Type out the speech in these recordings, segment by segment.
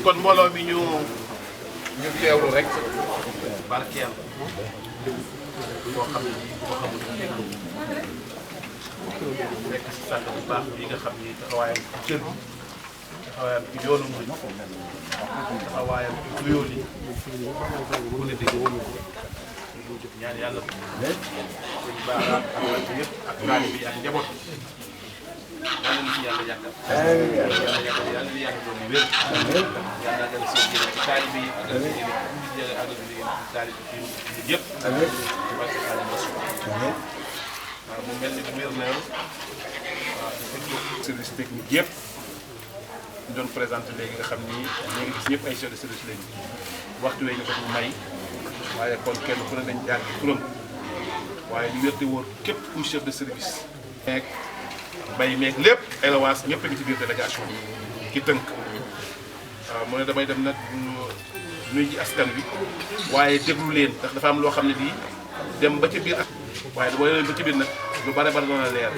kon mbooloo mi ñu teewlu rek barkeel boo xam ne boo xamul déglu nekk si sànq bu baax bi nga xam ni taxawaayam ci cër bi taxawaayam ci yoonu mu taxawaayam ci nuyoo li ku ne dégg ñaan yàlla sëñ Bara ak rakk yëpp ak taalibe bi ak njaboot yàlla na ci yàlla yàggal yàlla na yàlla doon wér yàlla na seen jëriñ ci taalibe yi ak seen jëriñ ak taalibe yi yëpp ci barke Xaadimu Rasuul waaw mu mel ni gouverneur waaw service technique yëpp ñu doon présenté léegi nga xam ni léegi gis ñëpp ay chef de service léegi waxtu wee ñu ko may waaye kon kenn ku ne dañ jaar ci turam waaye li wér di wóor képp kuy chef de service meeg bay meeg lépp élevage ñëpp a ngi ci biir délégation bi ki tënk waaw mu ne damay dem nag nuy ji askan wi waaye déglu leen ndax dafa am loo xam ne bii dem ba ci biir ak waaye boo leen ba ci biir nag lu bare bare doon a leer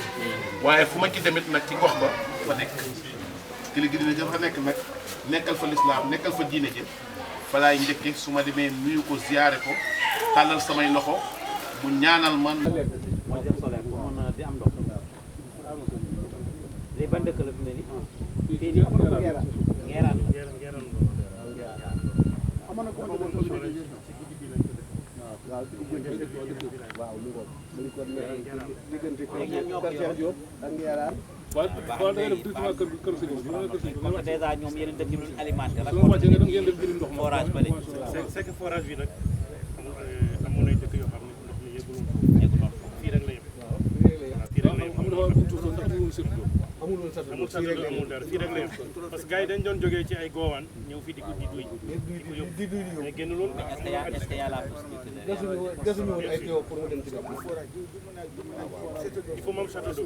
waaye fu ma ci demit nag ci gox ba fa nekk kilifa dina jëm fa nekk nag nekkal fa lislaam nekkal fa diine ji fa laay njëkke su ma demee nuyu ko ziyaare ko tàllal samay loxo mu ñaanal man déjà ñoom yeneen dëkk yi ñu alimenté la forage ba c'est que forage bi nag amoon nañ dëkk yoo xam ne ndox mi yëgul fii rek la yem fii rek la yem amul satlu amul dara fii rek la yem parce que gars yi dañ doon jógee ci ay goowaan ñëw fii di ko duy yóbbu mais génn loolu est-ce que y a la possibilité il faut moom château d'eau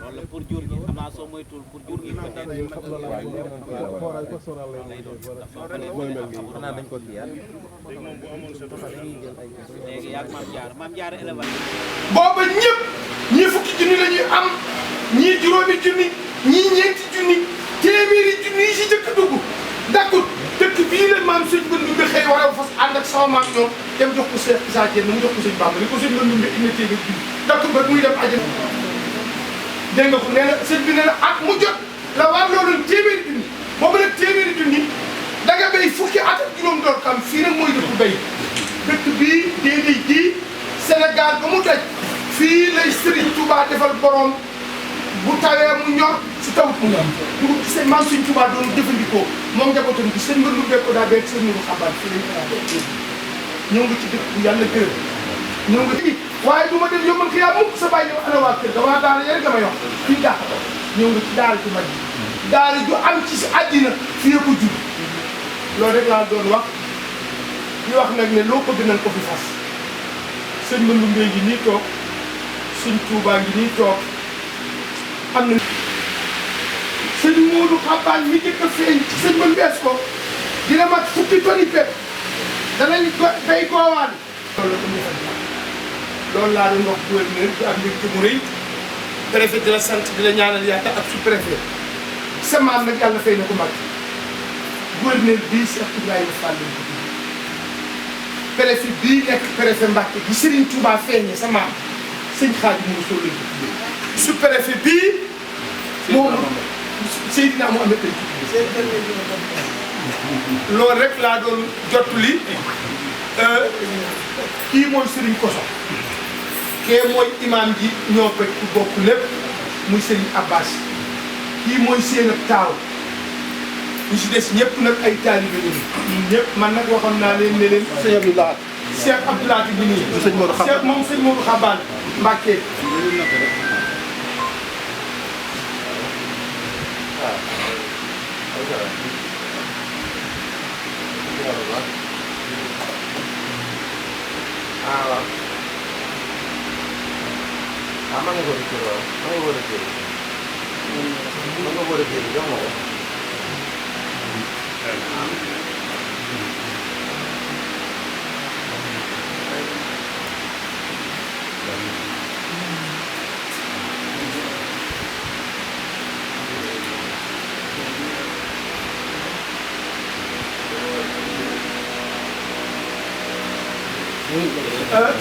loolu pour jur gi xam naa soo moytuwul pour jur gi xanaa dañ ko kiyaat léegi moom bu amoon château léegi yaa Maam Jaara élevage booba ñëpp ñii fukki junni la ñuy am ñii juróomi junni ñii ñeenti junni téeméeri junni yi si jëkk dugg dakkut dëkk bii la maam sëñ Bandoumbe xëy war a fas ànd ak sama maam ñoom dem jox ko Cheikh Issa Diène mu jox ko sëñ Bamba li ko sëñ Bandoumbe indi téeméeri junni dakkut ba muy dem àjjana dégg nga ko nee na sëñ bi nee na at mu jot la war loolu téeméeri junni boobu nag téeméeri junni da nga béy fukki at ak juróom door kam fii nag mooy dëkk béy dëkk bii déedéet ji Sénégal ba mu daj fii lay Serigne Touba defal borom bu tawee mu ñor su tawut mu ñor dugub ci seen maam Serigne Touba doon jëfandikoo moom njabootam bi sëñ Mbir lu bekko daa beeg sëñ Mourou Xabaar fii lañ ko ñëw nga ci dëkk bu yàlla gërëm ñëw nga ci waaye du ma dem yombal xiyaam mukk sa bàyyi ñëw ana waa kër ga waa daara yéen damay wax fii dàq ko ñëw nga ci daara ju mag daara ju am ci si àddina fii ko jub loolu rek laa doon wax di wax nag ne loo bëgg nañ ko fi fas sëñ Bandoumbe ngi nii toog sëñ Touba ngi nii toog am na sëñ Modou Xabaar mi njëkk a feeñ ci sëñ ba mbees ko dina mat fukki toni pepp danañ bay goowaan loolu la ko ñu fa loolu laa doon wax gouverneur bi ak mbégte mu rëy préfet di la sant di la ñaanal yàlla ak sous-préfet sa maam nag yàlla fay na ko mag gouverneur bii Cheikh Ibrahima Fall lañ ko préfet bii nekk préfet Mbacke bi Serigne Touba feeñee sa maam sëñ Xaadim mu soo lañ ko tuddee sous-préfet bii moom Seydina mu amee loolu rek laa doon jottali kii mooy Serigne Koso kee mooy imam ji ñoo fekk ku bokk lépp muy Serigne Abbas kii mooy seen ak taaw ñu si des ñëpp nag ay taalibe ñu ñun ñëpp man nag waxoon naa leen ne leen sëñ Abdoulaye Cheikh Abdoulaye bi nii sëñ Modou Xaban Cheikh moom sëñ Modou Xaban Mbacke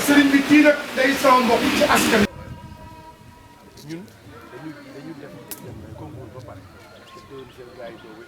sëriñ bi kii nag day sama mbokk ci askan ñun dañu def concours ba pare seen gars yi doogu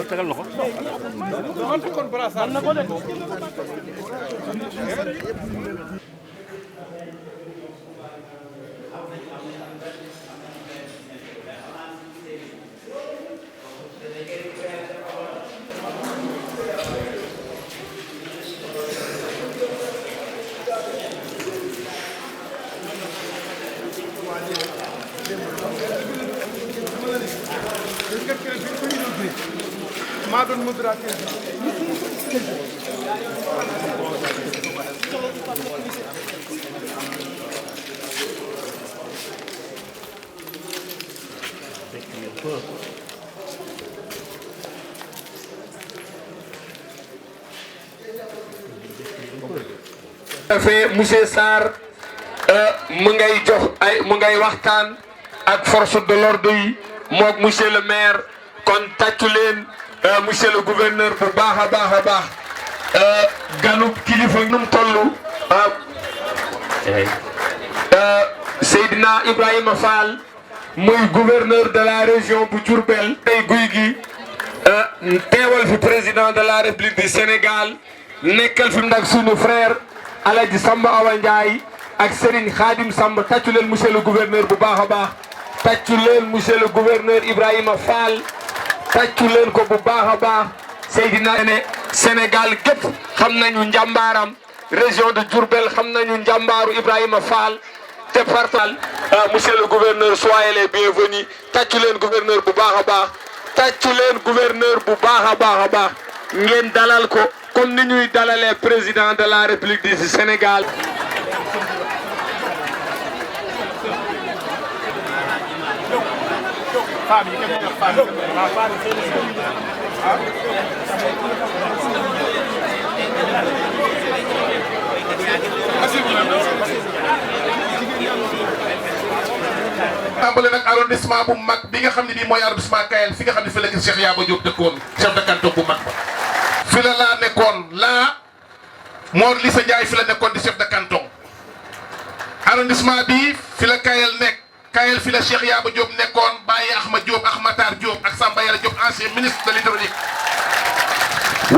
tegal loxo maa doon modérateur fait monsieur Sarr mu ngay waxtaan ak force de l'ordre yi mook monsieur le maire kon tàccu leen monsieur le gouverneur bu baax a baax a baax ganub kilifa num tollu Seydina Ibrahima Fall muy gouverneur de la région bu Diourbel tey guy gi teewal fi président de la République du Sénégal nekkal fi nag sunu frère Alaji Samba Awa Ndiaye ak Serigne Khadim Samba tàccu leen monsieur le gouverneur bu baax a baax tàccu leen monsieur le gouverneur Ibrahima Fall tàccu leen ko bu baax a baax Seydina ne Sénégal gépp xam nañu njàmbaaram région de Diourbel xam nañu njàmbaaru Ibrahima Fall département monsieur le gouverneur soyez les bienvenus tàccu leen gouverneur bu baax a baax tàccu leen gouverneur bu baax a baax a baax ngeen dalal ko comme ni ñuy dalalee président de la République du Sénégal. tàmbale nag arrondissement bu mag bi nga xam ne bii mooy arrondissement Kayel fi nga xam ne fi la gis Cheikh Yaba Diop dëkkoon chef de canton bu mag ba fi la laa nekkoon laa Mor Lissa Ndiaye fi la nekkoon di chef de canton arrondissement bi fi la Kayel nekk Kayel fi la Cheikh Yaba Diop nekkoon Baye Ahmad Diop ak Matar Diop ak Samba Yara Diop ancien ministre de l'hydraulique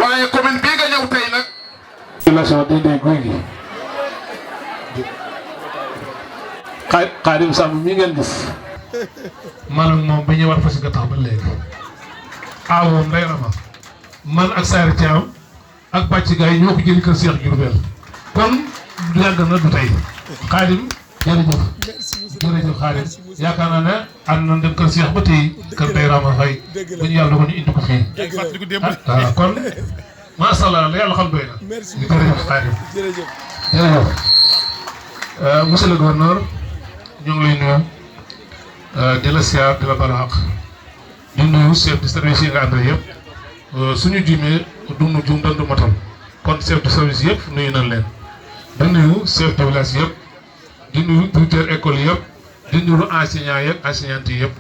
waaye commune bii nga ñëw tey nag population Dendey Guy gi Khadim Samb mi ngeen gis maanaam moom ba ñuy war fas nga tax ba léegi awoon nday rama man ak Saare Thiam ak bàcc gars yi ñoo ko jëli kër Cheikh Diourbel kon yàgg na du tey Khadim jërëjëf Khadim yaakaar naa ne ànd nañ dem kër Cheikh ba tey kër Ndeye Rama Faye bu ñu yàlla ko ñu indi ko fii waaw kon macha allah la yàlla xam doy na ñu jërëjëf Xaadim jërëjëf monsieur le gouverneur ñu ngi lay nuyu di la siyaar di la baal xaq di nuyu chef de service yi nga àndal yëpp suñu juumee dunu juum dandu matal kon chef de service yëpp nuyu nañ leen di nuyu chef de village yëpp di nuyu directeur école yëpp di nuyu enseignants yeeg enseignantes yi yëpp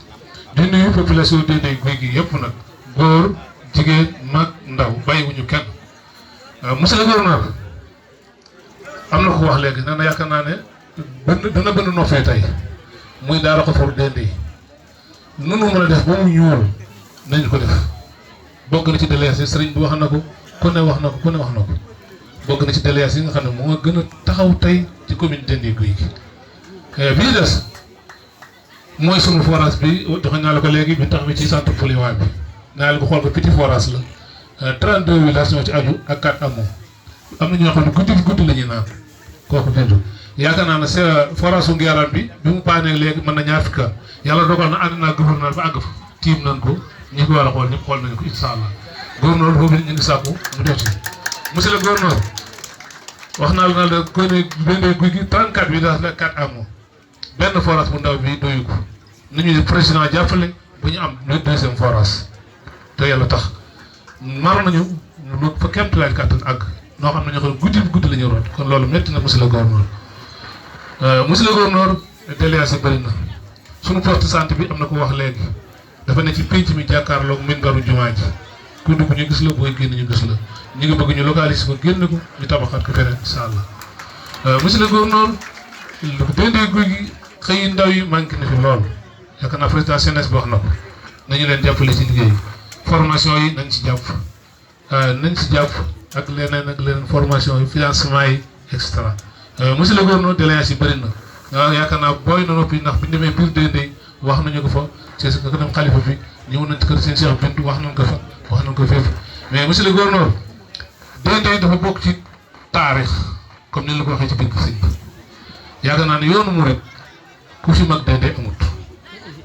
di nuyu population Dendey Guy gi yëpp nag góor jigéen mag ndaw bàyyiwuñu kenn monsieur le gouverneur am na ko wax léegi nee na yaakaar naa ne dana bënn noppee tey muy daara ko for Dendey nunu mën a def ba mu ñuul nañ ko def bokk na ci délégués yi sëriñ bi wax na ko ku ne wax na ko ku ne wax na ko bokk na ci délégués yi nga xam ne moo gën a taxaw tey ci commune Dendey Guy gi bii des mooy sunu forage bi joxe naa la ko léegi bi tax bi ci centre Poliwa bi naa la ko xool ko petit forage la 32 villages ñoo ci aju ak 4 amoo am na ñoo xam ne guddi la ñuy naan kooku bindu yaakaar naa ne forage su Ngeeraan bi mu paanee léegi mën na ñaar fukki at yàlla dogal na ànd naa gouverneur ba àgg fa tiim nañ ko ñi ko war a xool ñëpp xool nañu ko incha allah gouverneur boobu ñu ngi sàkku mu def ci monsieur le gouverneur wax naa la ko ne Dendey Guy gi 34 villages la 4 amoo benn forage bu ndaw bi doyu ko nañu président jàppale bu ñu am deuxième forage te yàlla tax mar nañu lu fa kéemtulaay kàttan àgg noo xam ne ñoo xam guddi la ñu root kon loolu métti na monsieur le gouverneur monsieur le gouverneur délégués yi bëri na suñu poste santé bi am na ko wax léegi dafa ne ci pénc mi jàkkaarloog minbaru jumaa ji ku dugg ñu gis la booy génn ñu gis la ñu ngi bëgg ñu localiser ko génn ko ñu tabaxaat ko feneen incha allah monsieur le gouverneur Dendey Guy gi xëy ndaw yi manqué na fi lool yaakaar naa président CNS bi wax na ko nañu leen jàppale ci liggéey formation yi nañ ci jàpp ak leneen formation yi financement yi et cetera monsieur le gouverneur délégués yi bëri na yaakaar naa booy na noppi ndax bi ñu demee biir Dendey wax nañu ko fa ci sa kanam xalifa bi ñëw nañ ci kër seen Cheikh Bintou wax nañ ko fa wax nañ ko fépp mais monsieur le gouverneur Dendey dafa bokk ci taarix comme ni la ko waxee ci biir sëñ bi yaakaar naa ne yoonu mu rek ku fi mag Dendey amut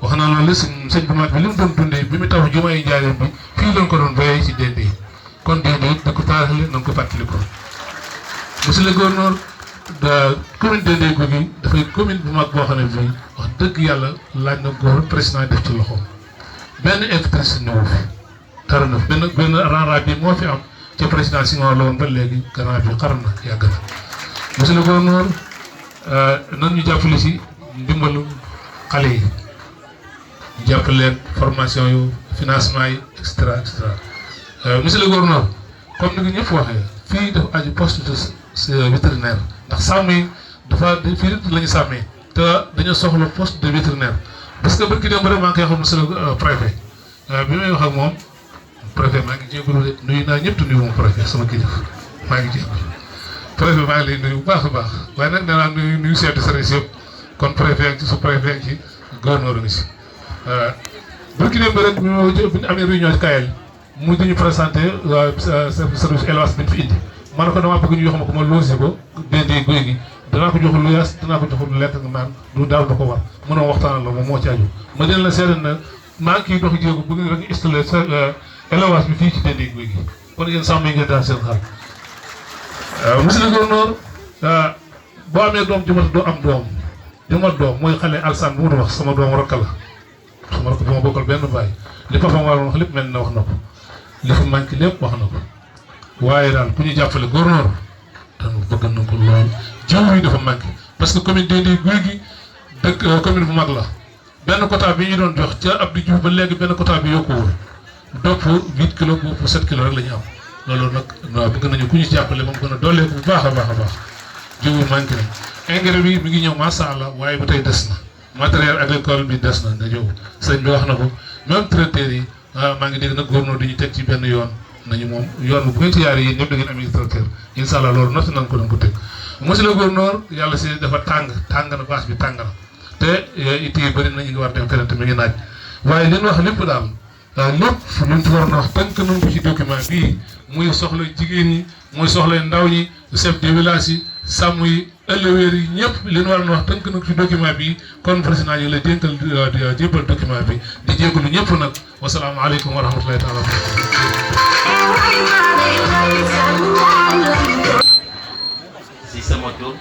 wax naa loolu sëñ bu mag bi li mu doon dundee bi mu tax jumaa yi Njaaréem bi fii lañ ko doon béyee ci Dendey kon Dendey dëkk taarix la nañ ko fàttali ko monsieur le gouverneur commune Dendey Guy gi dafay commune bu mag boo xam ne bii wax dëgg yàlla laaj na góor président def ci loxoom benn électricité ñëw fi dara na benn renrage bi moo fi am ci président Senghor la woon ba léegi gannaaw bi xaram na yàgg na monsieur le gouverneur nan ñu jàppale si ndimbalu xale yi ñu jàppale leen formation yu financement yi et cetera monsieur le gouverneur comme ni nga ñëpp waxee fii dafa aju poste de vétérinaire ndax sàmm yi fii la ñu sàmmee te dañoo soxla poste de vétérinaire parce que barki dem vraiment koy xam monsieur le préfet bi may wax ak moom préfet maa ngi jégalu de nuyu naa ñëpp te nuyu moom préfet sama kilifa maa ngi jégalu préfet maa ngi lay nuyu bu baax a baax waaye nag nee naa nuyu chef de service yëpp kon préfet ci sous-préfet ci gouverneur ngi si barki dem rek bi ñu amee réunion ci Kayel mu di ñu présenté service élevage bi ñu fi indi ma ne ko damaa bëgg ñu jox ma ko ma logé ko Dendey Guy gi danaa ko jox lu yaas danaa ko jox lu lekk nga naan du daal ba ko war mënoo waxtaanal la moom moo ci aju ma dina la seede na maa ngi ciy dox jéego bëgg nga rek installé élevage bi fii ci Dendey Guy gi kon yéen sàmm yi ngeen daan seen xar monsieur le gouverneur boo amee doom jumat doo am doom mooy xale alsan bu mu doon wax sama doom rakk la sama rakk bi ma bokkal benn baay li papa waroon wax lépp mel na wax na ko li fa manqué lépp wax na ko waaye daal ku ñu jàppale gouverneur dañu bëgg na ko lool jiw yi dafa manqué parce que commune Dendey Guy gi dëkk commune bu mag la benn quota bi ñu doon jox ca Abdou Diouf ba léegi benn quota bi yokkuwul dopp 8 kilos boobu 7 kilos rek la ñu am loolu nag waaw bëgg nañu ku ñu jàppale moom gën a dooleeku bu baax a baax jiw yi manqué nañ engrais bi mi ngi ñëw macha allah waaye ba tey des na matériel agricole bi des na nga ñëw sëñ bi wax na ko même tracteurs yi maa ngi dégg nag gouverneur di ñu teg ci benn yoon nañu moom yoon bu ngeen ci yaaree yéen ñëpp da ngeen am tracteur incha allah loolu noté nañ ko doon ko teg monsieur le gouverneur yàlla si dafa tàng na bâche bi tàng na te it yi bëri na ñu ngi war dem feneen te mi ngi naaj waaye li ñu wax lépp daal lépp luñ ci waroon a wax tënk nañ ko ci document bii muy soxla jigéen ñi muy soxla ndaw ñi chef de village yi sàmm yi éleveurs yi ñëpp li ñu war a wax tënk nag ci document bi kon président yi la dénkal jébbal document bi di jégalu ñëpp nag wasalaamaaleykum wa rahmatulahi taala. si sama tur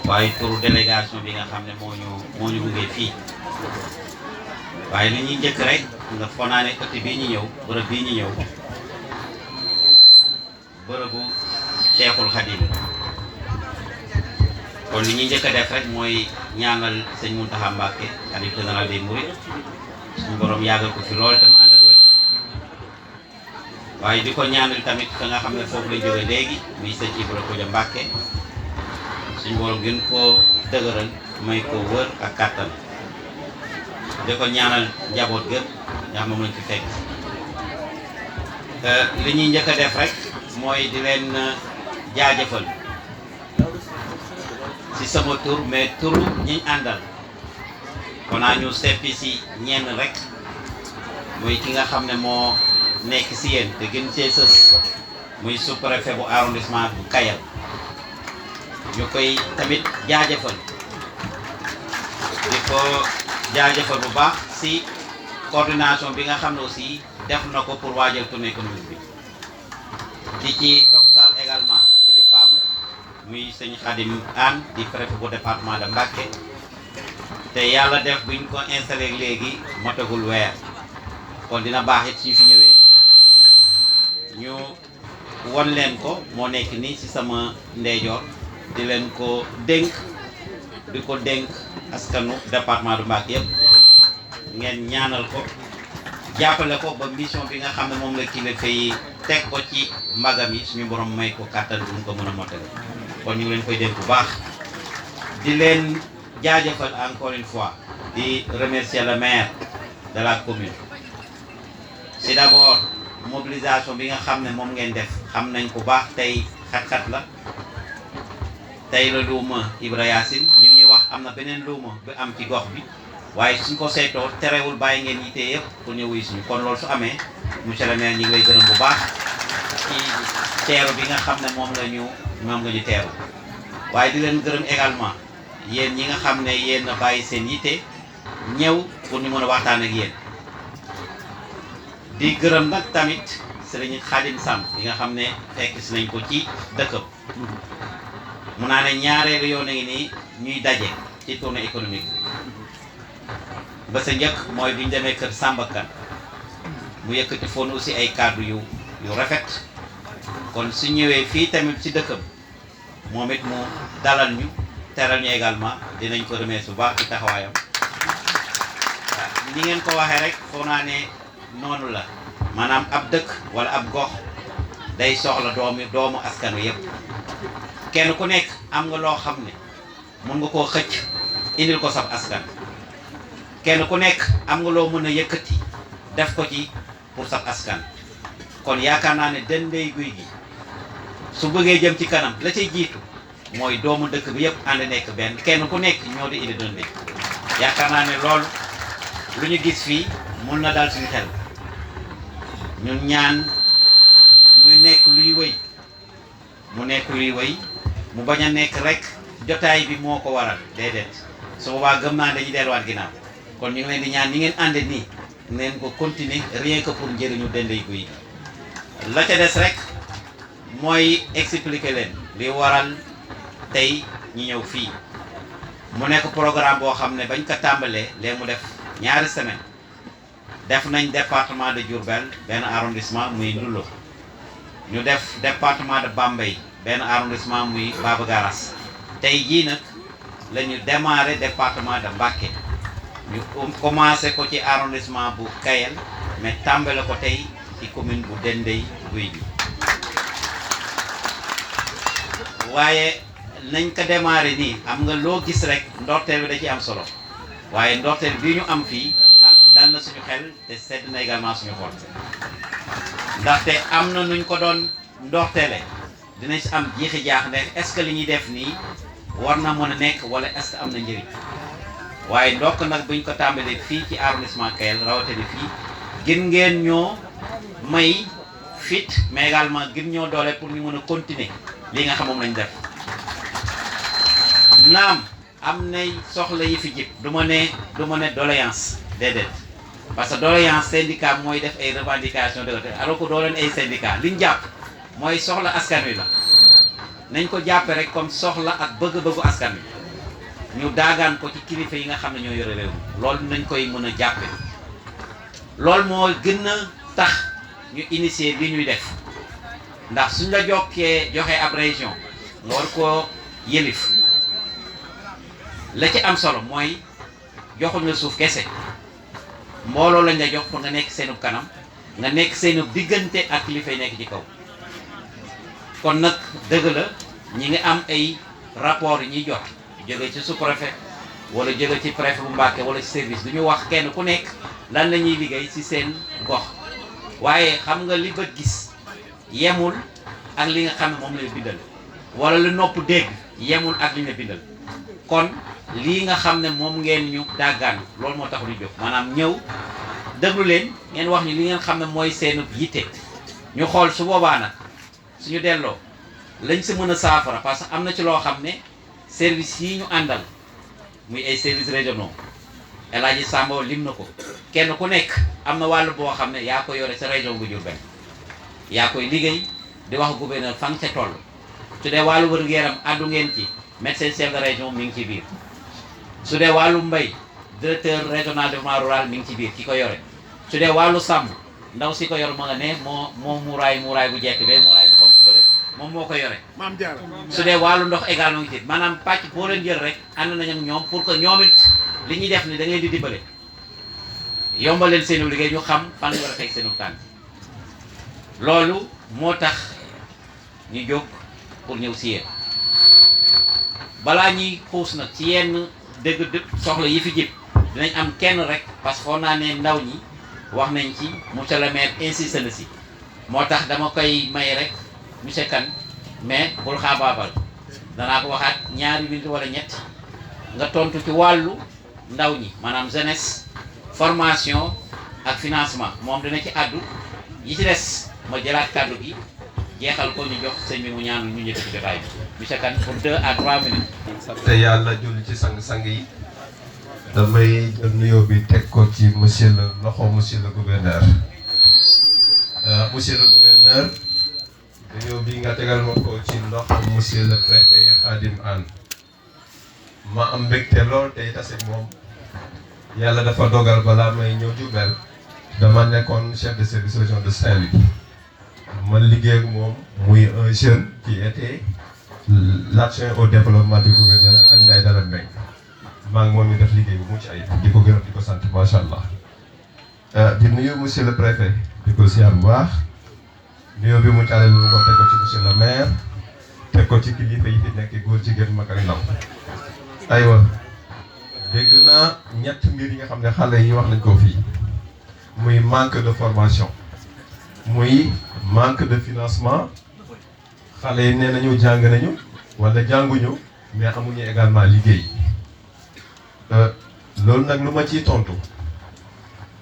waaye turu délégation bi nga xam ne moo ñu gunge fii waaye li ñuy njëkk rek nga foog naa ne ëtt bii ñu ñëw bërëb bii ñu ñëw bërëbu Cheikhul Khadim kon li ñuy njëkk a def rek mooy ñaanal sëñ Mountakha Mbacké xalifa général des mourides suñu borom yàggal ko fi lool tam ànd ak wér waaye di ko ñaanal tamit ka nga xam ne foofu lañ jóge léegi muy sëñ Ibra Kodja Mbacké suñu borom gën koo dëgëral may ko wër ak kàttan di ko ñaanal njaboot gën nga xam moom lañ fi fekk li ñuy njëkk a def rek mooy di leen jaajëfal si sama tur mais turu ñiñ àndal kon naa ñu seppi si ñenn rek muy ki nga xam ne moo nekk si yéen te gën see sës muy sous-préfet bu arrondissement bu Kayal ñu koy tamit jaajëfal di ko jaajëfal bu baax si coordination bi nga xam ne aussi def na ko pour waajal tournée économique bi di ci toftal également kilifaam muy sëñ Khadim Anne di préfet bu département de Mbacké te yàlla def buñ ko installé léegi motagul weer kon dina baax it suñu fi ñëwee ñu won leen ko moo nekk ni ci sama ndeyjoor di leen ko dénk di ko dénk askanu département de Mbacké yëpp ngeen ñaanal ko jàppale ko ba mission bi nga xam ne moom la kilifa yi teg ko ci mbagam yi suñu borom may ko kàttan bu mu ko mën a mottale kon ñu ngi leen koy dénk bu baax di leen jaajëfal encore une fois di remercier le maire de la commune c'est d'abord mobilisation bi nga xam ne moom ngeen def xam nañ ko baax tey xat-xat la tey la luuma Ibra Yacine ñu ngi ñuy wax am na beneen luuma bi am ci gox bi waaye suñ ko seetoo terewul bàyyi ngeen yitee yëpp pour ñëw wuy suñu kon loolu su amee monsieur le maire ñu ngi lay gërëm bu baax ci teeru bi nga xam ne moom nga ñu teeru waaye di leen gërëm également yéen ñi nga xam ne yéen a bàyyi seen yitte ñëw pour ñu mën a waxtaan ak yéen di gërëm nag tamit Serigne Khadim Samb bi nga xam ne fekk si nañ ko ci dëkkam mun naa ne ñaareelu yoon a ngi nii ñuy daje ci tournée économique ba sa njëkk mooy bi ñu demee kër Samba Kane mu yëkkati foon aussi ay kàddu yu rafet kon su ñëwee fii tamit ci dëkkam moom it mu dalal ñu teral ñu également dinañ ko remercier bu baax ci taxawaayam ni ngeen ko waxee rek foog naa ne noonu la maanaam ab dëkk wala ab gox day soxla doomu askan wi yëpp kenn ku nekk am nga loo xam ne mun nga koo xëcc indil ko sab askan kenn ku nekk am nga loo mën a yëkkati def ko ci pour sab askan kon yaakaar naa ne Dendey Guy gi su bëggee jëm ci kanam la cay jiitu mooy doomu dëkk bi yëpp ànd nekk benn kenn ku nekk ñoo di indi Dendey yaakaar naa ne loolu lu ñu gis fii mun na dal suñu xel ñun ñaan muy nekk luy wëy mu bañ a nekk rek jotaay bi moo ko waral déedéet su boobaa gëm naa dañuy delluwaat ginnaaw kon ñu ngi leen di ñaan ñi ngeen ànde nii ngeen ko continuer rien que pour njëriñu Dendey Guy la ca des rek mooy expliquer leen li waral tey ñi ñëw fii mu nekk programme boo xam ne bañ ko tàmbalee léegi mu def ñaari semaine def nañ département de Diourbel benn arrondissement muy Ndoulo ñu def département de Bambey benn arrondissement muy Baba Garas tey jii nag la ñu démarré département de Mbacké ñu commencé ko ci arrondissement bu Kayel mais tàmbale ko tey ci commune bu Dendey Guy gi waaye nañ ko démarré nii am nga loo gis rek ndorteel bi da ci am solo waaye ndorteel bi ñu am fii dal na suñu xel te sedd na également suñu xol ndaxte am na nuñ ko doon ndorteele dinañ si am jiixi jaax ne est-ce que li ñuy def nii war na mën a nekk wala est-ce que am na njëriñ waaye ndokk nag buñ ko tàmbalee fii ci arrondissement Kayel rawatina fii gën ngeen ñoo may fit mais également gën ñoo doole pour ñu mën a continuer li nga xam moom lañ def naam am nay soxla yi fi jib du ma ne doléance déedéet parce que doléance syndicat mooy def ay revendication de alors que doo leen ay syndicat liñ jàpp mooy soxla askan wi la nañ ko jàppe rek comme soxla ak bëgg-bëggu askan wi ñu daagaan ko ci kilifa yi nga xam ne ñoo yore réew mi loolu nañ koy mën a jàppe loolu moo gën a tax ñu initier li ñuy def ndax suñ la joxee ab région nga war koo yëlif la ci am solo mooy joxuñ la suuf kese mbooloo lañ la jox pour nga nekk seenub kanam nga nekk seenub diggante ak kilifa yi nekk ci kaw kon nag dëgg la ñi ngi am ay rapport yi ñuy jot jóge ci sous-préfet wala jóge ci préfet bu Mbacké wala ci service du ñu wax kenn ku nekk lan la ñuy liggéey ci seen gox waaye xam nga li bët gis yemul ak li nga xam ne moom lay bindal wala lu nopp dégg yemul ak li ñu la bindal kon lii nga xam ne moom ngeen ñu dàggaan loolu moo tax ñu jóg maanaam ñëw déglu leen ngeen wax ñu li ngeen xam ne mooy seen yitte ñu xool su boobaa nag suñu delloo lañ si mën a saafara parce que am na ci loo xam ne service yi ñu àndal muy ay services régionaux El Hadji Samba lim na ko kenn ku nekk am na wàll boo xam ne yaa ko yore sa région bu Diourbel yaa koy liggéey di wax gouverneur fan ca toll su dee wàllu wér-gu-yaram àddu ngeen ci médecin chef de région mi ngi ci biir su dee wàllu mbay directeur régional développement rural mi ngi ci biir ki ko yore su dee wàllu sàmm ndaw si ko yor ma nga ne moo muuraay bu jekk be muuraay bu xonk bële moom moo ko yore su dee wàllu ndox également ngi ci maanaam pàcc boo leen jël rek ànd nañ ak ñoom pour que ñoom it li ñuy def ni da ngeen di dimbale yombal leen seenu liggéey ñu xam fan war a teg seenu tànk loolu moo tax ñu jóg pour ñëw si yéen balaa ñuy xuus nag ci yenn dëgg soxla yi fi jib dinañ am kenn rek parce que foog naa ne ndaw ñi wax nañ ci monsieur le maire insisté na si moo tax dama koy may rek monsieur Kane mais bul xaabaabal danaa ko waxaat ñaari minute wala ñett nga tontu ci wàllu ndaw ñi maanaam jeunesse formation ak financement moom dina ci àddu yi ci des ma jëlaat kàddu gi jeexal ko ñu jox sëñ bi mu ñaanul ñu njëkk ci jotaay bi monsieur Kane pour 2 à 3 minutes. te yàlla julli ci sang-sang yi damay jël nuyoo bi teg ko ci monsieur le gouverneur monsieur le gouverneur nuyoo bi nga tegal ma ko ci loxo monsieur le préfet Khadim Anne ma am mbégte lool tey tase moom yàlla dafa dogal balaa may ñëw Diourbel dama nekkoon chef de service région de Saint-Louis ma liggéey ak moom muy un jeune qui était l'adjoint au développement du gouverneur Alioune Aïdara Mbengue maa ngi moom ñu def liggéey bu mucc ayib di ko gërëm di ko sant macha allah di nuyu monsieur le préfet di ko siyaar bu baax nuyoo bi mu tàllal lu ko teg ko ci monsieur le maire teg ko ci kilifa yi fi nekk góor jigéen mag ak ndaw aywa dégg naa ñett mbir yi nga xam ne xale yi wax nañ ko fii muy manque de formation muy manque de financement xale yi nee nañu jàng nañu wala jànguñu mais amuñu également liggéey loolu nag lu ma ciy tontu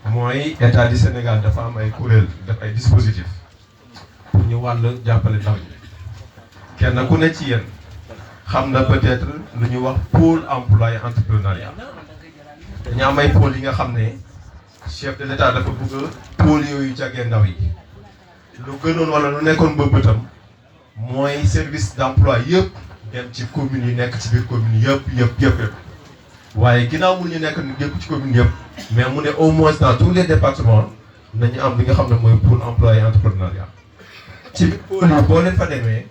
mooy état du Sénégal dafa am ay kuréel def ay dispositif pour ñu wàll jàppale ndaw ñi kenn ku ne ci yéen xam na peut-être lu ñuy wax pôle emploi entrepreneuriat dañu am ay pôle yi nga xam ne chef de l'État dafa bëgg pôle yooyu jagee ndaw yi lu gënoon wala lu nekkoon bëbëtam mooy service d'emploi yëpp dem ci communes yi nekk ci biir commune yëpp waaye ginnaaw mënuñu nekk yëpp ci commune yëpp mais mu ne au moins dans tous les départements nañu am li nga xam ne mooy pôle emploi et entrepreneuriat ci biir pôle yi boo leen fa demee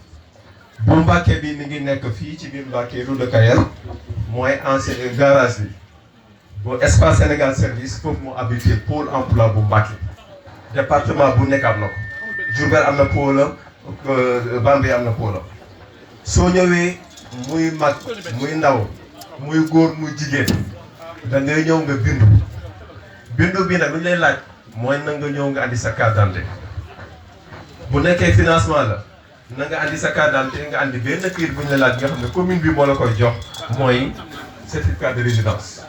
bu Mbacké bi mi ngi nekk fii ci biir Mbacké rue de Kayel mooy ancien garage bi bu espace Sénégal service foofu moo habité pôle emploi bu Mbacké département bu nekk am na ko Diourbel am na pôle Bambey am na pôle soo ñëwee muy mag muy ndaw muy góor muy jigéen da ngay ñëw nga bindu bi nag lu ñu lay laaj mooy na nga ñëw nga andi sa carte d'identité bu nekkee financement la na nga andi sa carte d'identité nga andi benn kayit bu ñu la laaj nga xam ne commune bi moo la koy jox mooy certificat de résidence.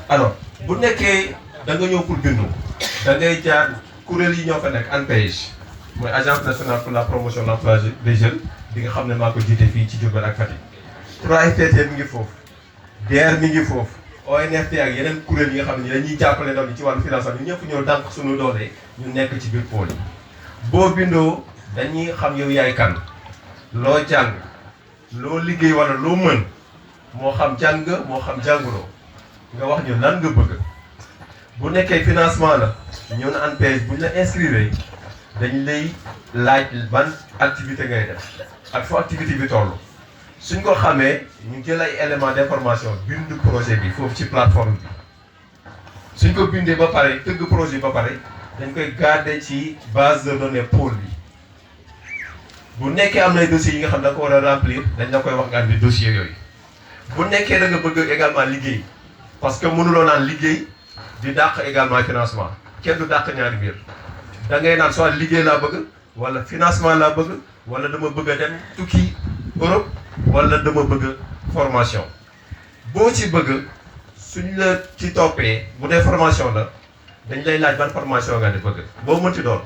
alors bu nekkee da nga ñëw pour bindu da ngay jaar kuréel yi ñoo fa nekk ANPEJ mooy agence nationale pour la promotion de l'emploi des jeunes bi nga xam ne maa ko jiite fii ci Diourbel ak Fatick 3FPT mi ngi foofu DER mi ngi foofu ONFP ak yeneen kuréel yi nga xam ne dañuy jàppale ndaw ñi ci wàllu financement ñu ñëpp ñoo dànk suñu doole ñu nekk ci biir pôle yi boo bindoo dañuy xam yow yaay kan loo jàng loo liggéey wala loo mën moo xam jàng moo xam jànguloo nga wax ñu lan nga bëgg bu nekkee financement la ñëw na ANPEJ bu ñu la inscrire dañ lay laaj ban activité ngay def ak fu activité bi toll suñ ko xamee ñu jël ay éléments d'information bind projet bi foofu ci plateforme bi suñ ko bindee ba pare tëgg projet ba pare dañ koy garder ci base de données pôle bi bu nekkee am nay dossiers yi nga xam da nga ko war a remplir dañ la koy wax nga andi dossiers yooyu bu nekkee da nga bëgg également liggéey parce que mënuloo naan liggéey di dàq également financement kenn du dàq ñaari mbir da ngay naan soit liggéey laa bëgg wala financement laa bëgg wala dama bëgg a dem tukki Europe wala dama bëgg formation boo ci bëgg suñ la ci toppee bu dee formation la dañ lay laaj ban formation nga di bëgg boo mënti doon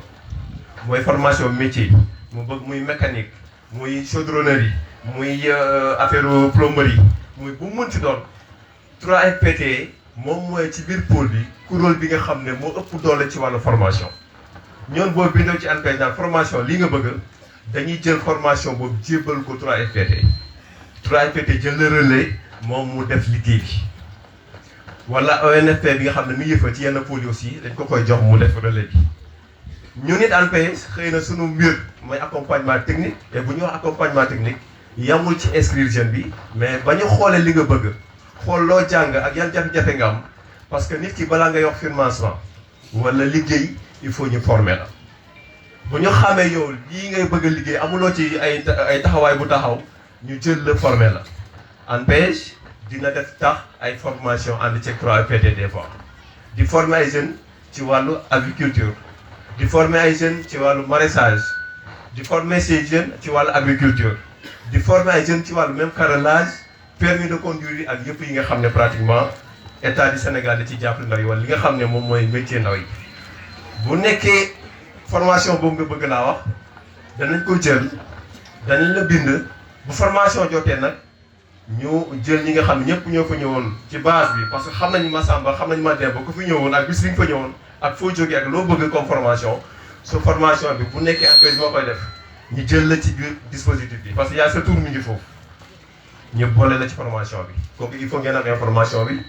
mooy formation métier mu bëgg muy mécanique muy chaudronnerie muy affaire plomberie muy bu mënti doon 3FPT moom mooy ci biir pôle bi kuréel bi nga xam ne moo ëpp doole ci wàllu formation ñoon boo bindoo ci ANPEJ naan formation lii nga bëgg dañuy jël formation boobu jébbal ko 3FPT 3FPT jël le relais moom mu def liggéey bi wala ONFP bi nga xam ne mi ngi fa ci yenn pôle yi aussi dañ ko koy jox mu def relais bi ñu nit ANPEJ xëy na sunu mbir mooy accompagnement technique et bu ñu wax accompagnement technique yamul ci inscrire jeune bi mais ba ñu xoolee li nga bëgg xool loo jàng ak yan jafe-jafe nga am parce que nit ki balaa ngay wax financement wala liggéey il faut ñu former la bu ñu xamee yow lii ngay bëgg a liggéey amuloo ci ay taxawaay bu taxaw ñu jël la former la ANPEJ dina def tax ay formation ànd ci 3FPT des fois di former ay jeunes ci wàllu agriculture di former ay jeunes ci wàllu maraîchage di former ces jeunes ci wàllu agriculture di former ay jeunes ci wàllu même carrelage permis de conduire ak yëpp yi nga xam ne pratiquement état du Sénégal da ci jàppale ndaw yi wala li nga xam ne moom mooy métier ndaw yi bu nekkee formation boobu nga bëgg laa wax danañ ko jël danañ la bind bu formation jotee nag ñu jël ñi nga xam ne ñëpp ñoo fa ñëwoon ci base bi parce que xam nañu Massamba xam nañu Mademba ku fi ñëwoon ak bis bi nga fa ñëwoon ak foo jógee ak loo bëgg comme formation su formation bi bu nekkee ANPEJ moo koy def ñu jël la ci biir dispositif bi parce que yaa sa tour mi ngi foofu ñu boole la ci formation bi kooku il faut ngeen am information bi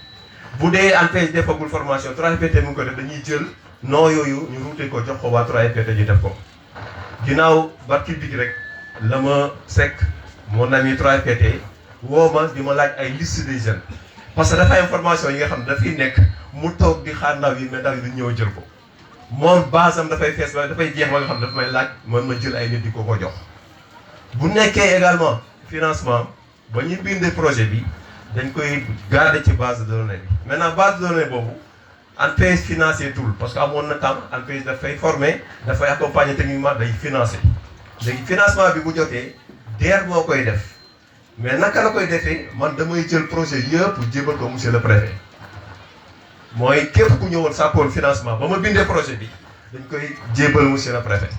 bu dee ANPEJ defagul formation 3FPT mu ngi ko def dañuy jël non yooyu ñu ruute ko jox ko waa 3FPT ñu def ko ginnaaw barki bi rek la ma sekk mon ami 3FPT woo ma di ma laaj ay liste des jeunes parce que dafa am formation yi nga xam ne dafay nekk mu toog di xaar ndaw yi mais ndaw yi duñ ñëw jël ko moom base am dafay fees ba dafay jeex ba nga xam ne dafa may laaj man ma jël ay nit di ko jox bu nekkee également financement ba ñu bindee projet bi dañ koy garder ci base de données bi maintenant base de données boobu ANPEJ financé tout parce que amoon na temps ANPEJ dafay former dafay accompagner techniquement day financer léegi financement bi bu jotee DER moo koy def mais naka la koy defee man damay jël projet yëpp jébal ko monsieur le préfet mooy képp ku ñëwoon sàkkoon financement ba ma bindee projet bi dañ koy jébal monsieur le préfet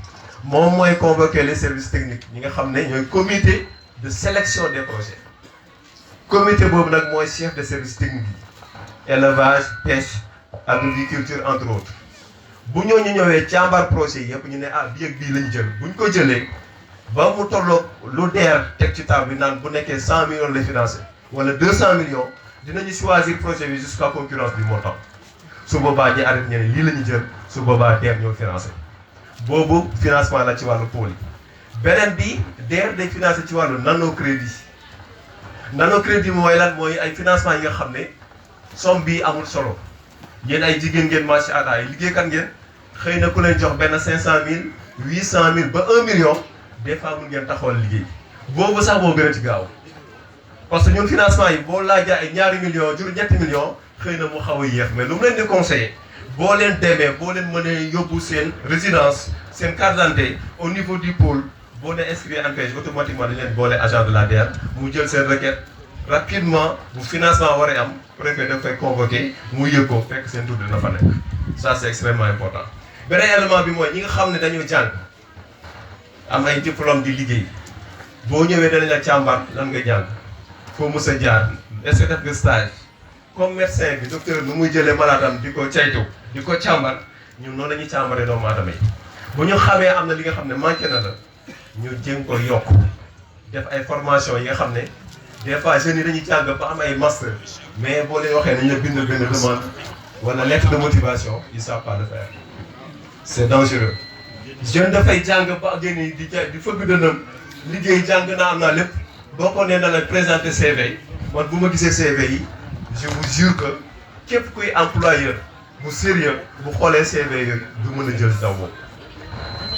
moom mooy convoquer les services techniques ñi nga xam ne ñooy comité de sélection des projets comité boobu nag mooy chef de service technique yi élevage pêche agriculture entre autres bu ñooñu ñëwee càmbar projet yëpp ñu ne ah bii ak bii lañu jël buñ ko jëlee ba mu tolloog lu DER teg ci table bi naan bu nekkee 100 millions lay financé wala 200 millions dinañu choisir projet bi jusqu'à concurrence du montant su boobaa ñi arrêté ñeneen lii la ñu jël su boobaa DER ñoo financé boobu financement la ci wàllu pôle yi beneen bi DER day financé ci wàllu nano crédit mooy lan mooy ay financement yi nga xam ne somme bi amul solo yéen ay jigéen ngeen macha allah ay liggéeykat ngeen xëy na ku leen jox benn 500000 800000 ba 1 million des fois mun ngeen taxawal liggéey boobu sax moo gën a ci gaaw parce que ñun financement yi boo laajee ay ñaari millions jur ñetti millions xëy na mu xaw a yéex mais lu mu leen di conseiller boo leen demee boo leen mënee yóbbu seen résidence seen carte d'identité au niveau du pôle boo nee inscrit ANPEJ automatiquement dañ leen boole agent de la DER mu jël seen requête rapidement bu financement waree am préfet daf koy convoqué mu yëg ko fekk seen tur dina fa nekk ça c'est extrêmement important. beneen élément bi mooy ñi nga xam ne dañoo jàng am ay diplôme di liggéey boo ñëwee danañ la càmbar lan nga jàng foo mës a jaar est-ce que def nga stage comme médecin bi docteur nu muy jëlee malade am di ko caytu di ko càmbar ñun noonu la ñuy càmbaree doomu aadama yi bu ñu xamee am na li nga xam ne manqué na la ñu jéem ko yokk def ay formation yi nga xam ne des fois jeunes yi dañuy jàng ba am ay master mais boo leen waxee nañ la bind benn demande wala lettre de motivation ils savent pas le faire c'est dangereux jeune dafay jàng ba génn di fëgg dënam liggéey jàng naa am naa lépp boo ko nee na la présenter CV man bu ma gisee CV yi je vous jure que képp kuy employeur bu sérieux bu xoolee CV yooyu du mën a jël ndaw boobu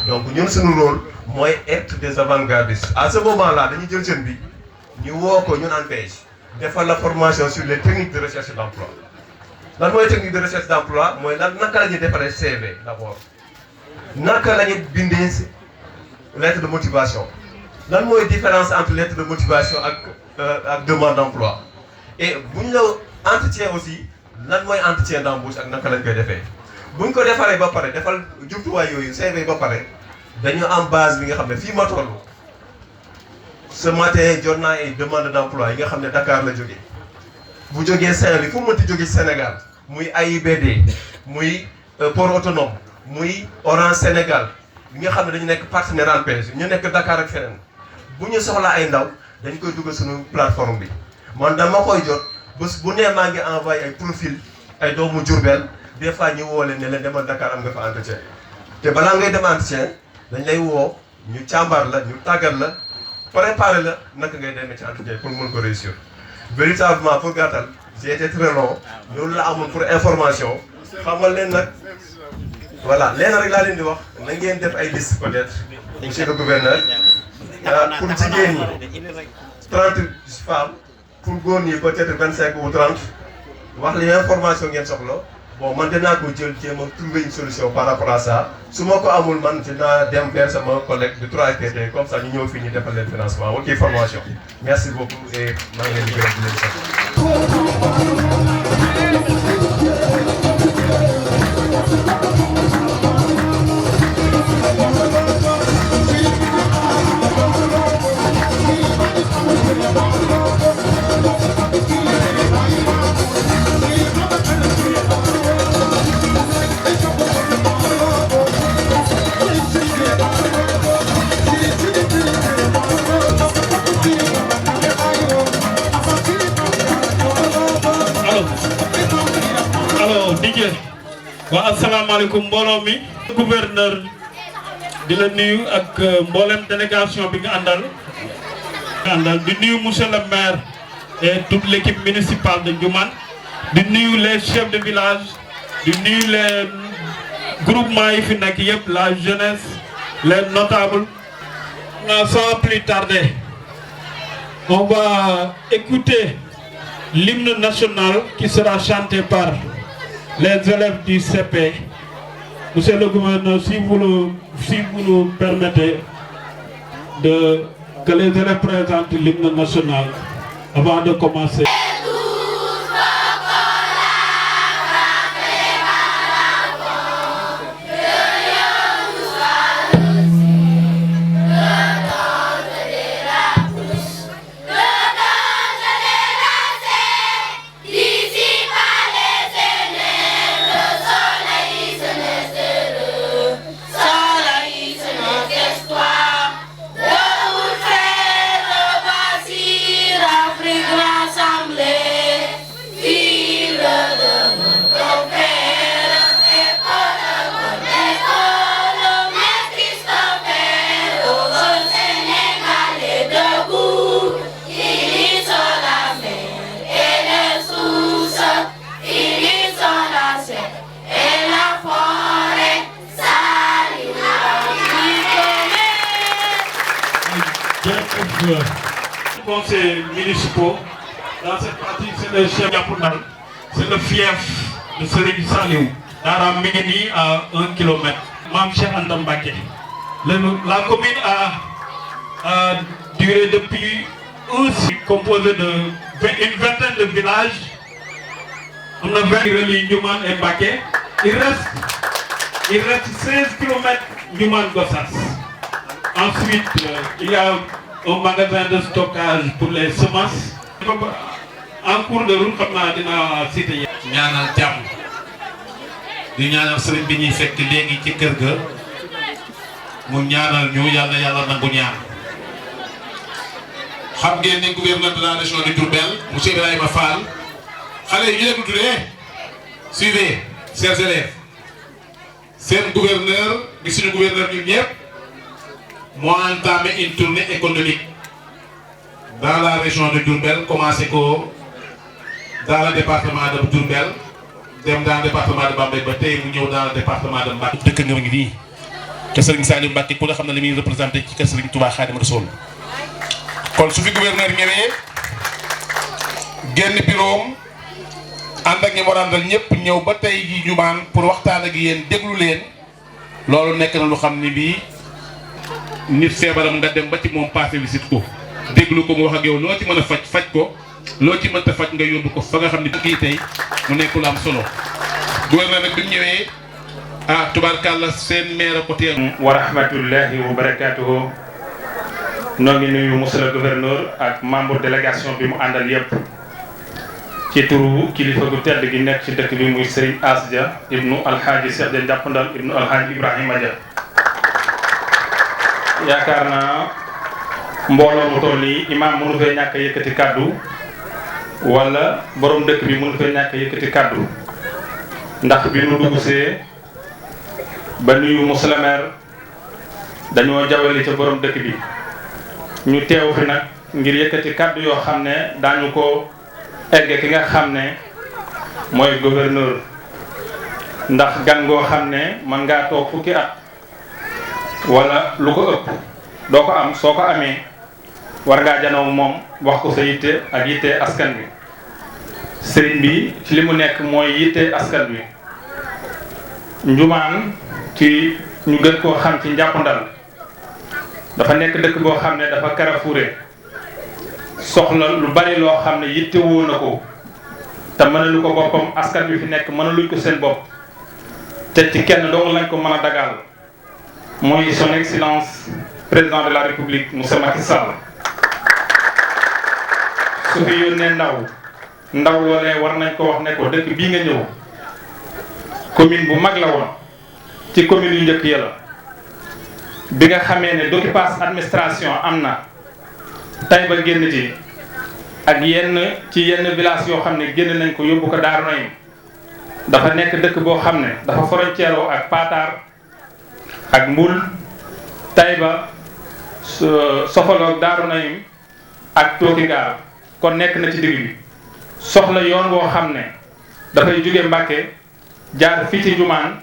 donc ñun suñu rôle mooy être des avant-gardistes à ce moment-là dañuy jël jeune bi ñu woo ko ñun ANPEJ defal la formation sur les techniques de recherche d'emploi lan mooy technique de recherche d'emploi mooy lan naka la ñuy defaree CV d'abord naka la ñuy bindee lettre de motivation lan mooy différence entre lettre de motivation ak demande d'emploi et bu ñu la entretien aussi lan mooy entretien d'embauche ak naka lañ koy defee bu ñu ko defaree ba pare defal jumtuwaay yooyu CV ba pare dañu am base bi nga xam ne fii ma toll ce matin jot naa ay demande d'emploi yi nga xam ne Dakar la jógee bu jógee Saint-Louis fu mu mënti jógee Sénégal muy AIBD muy port autonome muy Orange Sénégal bi nga xam ne dañu nekk partenaire ANPEJ ñu nekk Dakar ak feneen bu ñu soxlaa ay ndaw dañ koy dugal suñu plateforme bi man dama koy jot bés bu nee maa ngi envoyé ay profil ay doomu Diourbel des fois ñu woo leen ne leen demal Dakar am nga fa entretien te balaa ngay dem entretien dañ lay woo ñu càmbar la ñu tàggat la préparer la naka ngay demee ci entretien pour mën ko réussir véritablement pour gàttal j'ai été très long loolu la amoon pour information xamal leen nag voilà leen rek laa leen di wax na ngeen def ay liste peut-être monsieur le gouverneur pour jigéen ñi 30 femmes pour góor ñi peut-être 25 ou 30 wax li information ngeen soxla bon man dinaa ko jël jéem a trouver une solution par rapport à ça su ma ko amul man dinaa dem vers sama collègue de 3FPT comme ça ñu ñëw fii ñu defal leen financement ok formation merci beaucoup et maa ngi leen di gërëm di leen sant. waaw asalaamaaleykum mbooloo mi gouverneur di la nuyu ak mboolem délégation bi nga àndal di nuyu monsieur le maire et toute l'équipe municipale de Ndioumane di nuyu les chefs de village di nuyu les groupements yi fi nekk yëpp la jeunesse les notables. Sans plus tarder on va écouter l'hymne national qui sera chanté par les élèves du CP. Monsieur le gouverneur, si vous nous permettez que les élèves présentent l'hymne national avant de commencer. Conseils municipaux, dans cette partie, c'est le chef Yapoundal, c'est le fief de Serigne Saliou, Dara Mingeni à 1 km. Mam Cheikh Anta Mbacké. La commune a duré depuis un cycle composé d'une vingtaine de villages. On a 20 relais Ndioumane et Mbacké. Il reste 16 km Ndioumane-Gossas. Ensuite, il y a un magasin de stockage pour les semences. en cours de route xam naa dinaa cité ñaanal jàmm di ñaanal sëriñ bi ñuy fekk léegi ci kër ga mu ñaanal ñu yàlla nangu ñaan. xam ngeen ne gouverneur de la région de Diourbel monsieur Ibrahima Fall xale yi ñu leen di tuddee suivez chers élèves seen gouverneur bi suñu gouverneur ñun ñëpp moo entamé une tournée économique dans la région de Diourbel commencé ko dans le département de Diourbel dem dans le département de Bambey ba tey mu ñëw dans le département de Mbacké. dëkk nga ngi nii te Serigne Saliou Mbacké ku ne xam ne li muy représenté ci kër Serigne Touba Khadimou Rassoul kon su fi gouverneur ñëwee génn bureau ànd ak ñi war a àndal ñëpp ñëw ba tey ji jumaan pour waxtaan ak yéen déglu leen loolu nekk na lu xam ni bii nit feebaram nga dem ba ci moom passé visite ko déglu ko mu wax ak yow loo ci mën a faj ko loo ci mënta faj nga yóbbu ko fa nga xam ne kii tey mu nekk lu am solo gouverneur nag bi mu ñëwee tubaarkàlla seen maire ko teel. wa rahmatullahi wa barakaatuhu. noo ngi nuyu monsieur le gouverneur ak membre délégation bi mu àndal yépp ci turu kilifa gu tedd gi nekk ci dëkk bi muy Serigne As Dia ibnu Alhaji Cheikh Dia Njàppandal ibnu Alhaji Ibrahima Dia. yaakaar naa mbooloo mu toll nii imaam mënu fee ñàkk a yëkkati kàddu wala borom dëkk bi mënu fee ñàkk a yëkkati kàddu ndax bi nu dugg see ba nuyu monsieur le maire dañoo jawali ca borom dëkk bi. ñu teew fi nag ngir yëkkati kàddu yoo xam ne daañu ko egg ki nga xam ne mooy gouverneur ndax gan goo xam ne mën ngaa toog fukki at wala lu ko ëpp doo ko am soo ko amee war ngaa janoo moom wax ko sa yitte ak yitte askan bi sëriñ bi ci li mu nekk mooy yitte askan bi njumaan ci ñu gën koo xam ci Njàppandal dafa nekk dëkk boo xam ne dafa Carrefouré soxla lu bari loo xam ne yitte woo na ko te mënalu ko boppam askan bi fi nekk mënaluñ ko seen bopp te ci kenn dong lañ ko mën a dagal mooy son excellence président de la république monsieur Macky Sall su fi yónnee ndaw loolee war nañ ko wax ne ko dëkk bii nga ñëw commune bu mag la woon ci commune yu njëkk ya la bi nga xamee ne d'occupation administration am na Taïba génn ci ak yenn village yoo xam ne génn nañ ko yóbbu ko Daaru Nahim dafa nekk dëkk boo xam ne dafa frontière ak Patar ak Mbul Taïba Sofaloog Daaru Nahim ak Tookingaar kon nekk na ci digg bi soxla yoon woo xam ne dafay jóge Mbàkke jaar fii ci Njumaan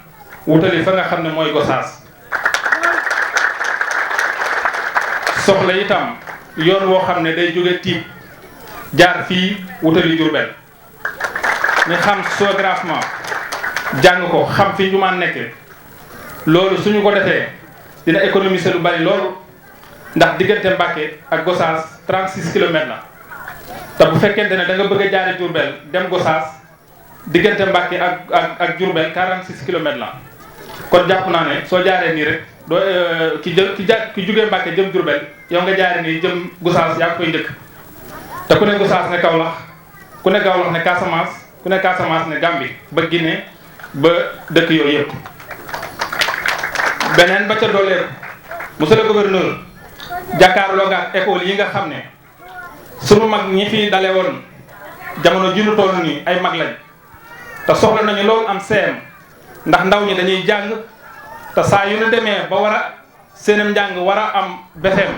wutali fa nga xam ne mooy Gosaas soxla itam yoon woo xam ne day jóge Tiib jaar fii wutali Jurbel ñu xam géographiquement jàng ko xam fi Njumaan nekke loolu suñu ko defee dina économiser lu bari loolu ndax diggante Mbàkke ak Gosaas 36 kilomètres la te bu fekkente ne da nga bëgg a jaare Jurbel dem Gosaas diggante Mbàkke ak Jurbel 46 kilomètres la kon jàpp naa ne soo jaaree nii rek doo ki jugee Mbàkke jëm Jurbel yow nga jaaree nii jëm Gosaas yaa koy njëkk te ku ne Gosaas ne Kaolack ku ne Kaolack ne Casamance ku ne Casamance ne Gambie ba Guinée ba dëkk yooyu yëpp. beneen ba ca dooleeku monsieur le gouverneur jàkkaarloo ak école yi nga xam ne sunu mag ñi fi dale woon jamono ji nu toll nii ay mag lañ te soxla nañu loolu am CM ndax ndaw ñi dañuy jàng te saa yu ñu demee ba war a seenam njàng war a am BFEM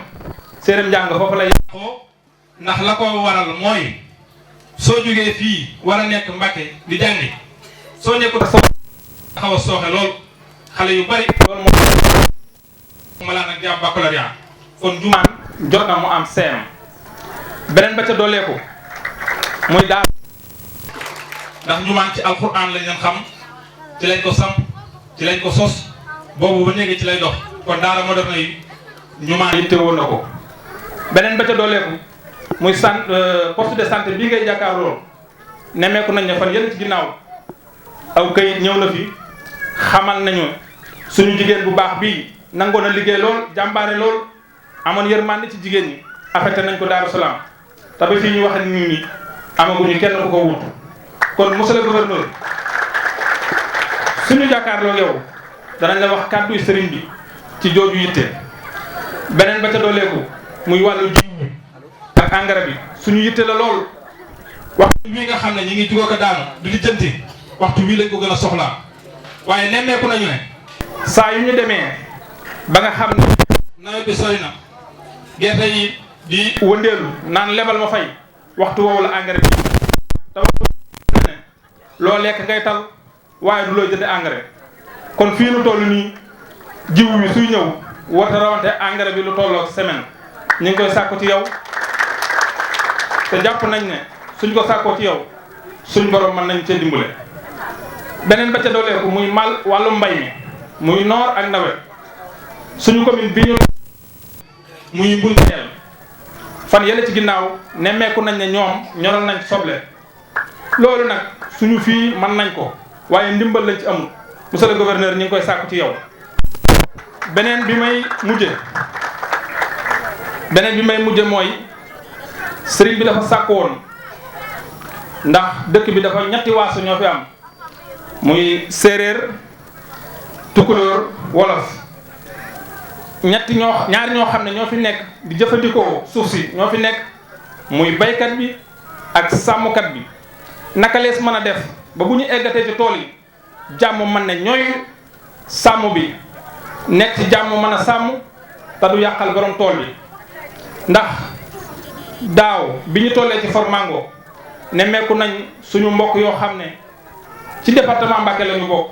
seenam njàng foofu la yàqoo ndax la ko waral mooy soo jógee fii war a nekk Mbàkke di jàngi soo nekkul xaw a sooxe lool xale yu bari loolu moo malaan ak jàpp baccalauréat kon Njumaan jot na mu am CM beneen ba ca dooleeku muy daal ndax Njumaan ci alxuraan lañ leen xam ci lañ ko samp ci lañ ko sos boobu ba léegi ci lay dox kon daara moderne yi Njumaan yitte woon na ko beneen ba ca dooleeku muy poste de santé bii ngay jàkkaarloo nemmeeku nañ ne fan yële ci ginnaaw aw kayit ñëw na fi xamal nañu suñu jigéen bu baax bii nangoon a liggéey lool jàmbaare lool amoon yërmande ci jigéen ñi affecté nañ ko Daaru Salaam te ba fii ñu wax ni nii amaguñu kenn ku ko wut kon monsieur le gouverneur suñu jàkkaarloo yow danañ la wax kàddu sëriñ bi ci jooju yitte beneen ba ca dooleeku muy wàllu jiw ak engrais bi suñu yitte la lool. waxtu bii nga xam ne ñi ngi jugoo ko daanu du lijjanti waxtu bii lañ ko gën a soxlaa waaye nemmeeku nañu ne saa yu ñu demee ba nga xam ne nawet bi sori na gerte yi di wëndeelu naan lebal ma fay waxtu woowu la engrais bi te waxtu ne loo lekk ngay tal waaye du looy jënd engrais kon fii nu toll nii jiwu bi suy ñëw warta rawante engrais bi lu tollook semaine ñu ngi koy sàkku ci yow te jàpp nañ ne suñ ko sàkkoo ci yow suñ borom mën nañ cee dimbale. beneen ba ca dooleeku muy wàllu mbay mi muy noor ak nawet suñu commune bi ñu muy Mbulkayel fan yële ci ginnaaw nemmeeku nañ ne ñoom ñoral nañ soble loolu nag suñu fii mën nañ ko waaye ndimbal lañ ci amul monsieur le gouverneur ñu ngi koy sàkku ci yow. beneen bi may mujje mooy sëriñ bi dafa sàkku woon ndax dëkk bi dafa ñetti waasu ñoo fi am muy séeréer tukulóor wolof ñaari ñoo xam ne ñoo fi nekk di jëfandikoo suuf si ñoo fi nekk muy baykat bi ak sàmmkat bi naka lees mën a def ba bu ñu eggatee ci tool yi jàmm mën ne ñooy sàmm bi nekk ci jàmm mën a sàmm te du yàqal borom tool bi ndax daaw bi ñu tollee ci formango nemmeeku nañ suñu mbokk yoo xam ne ci département Mbacké la ñu bokk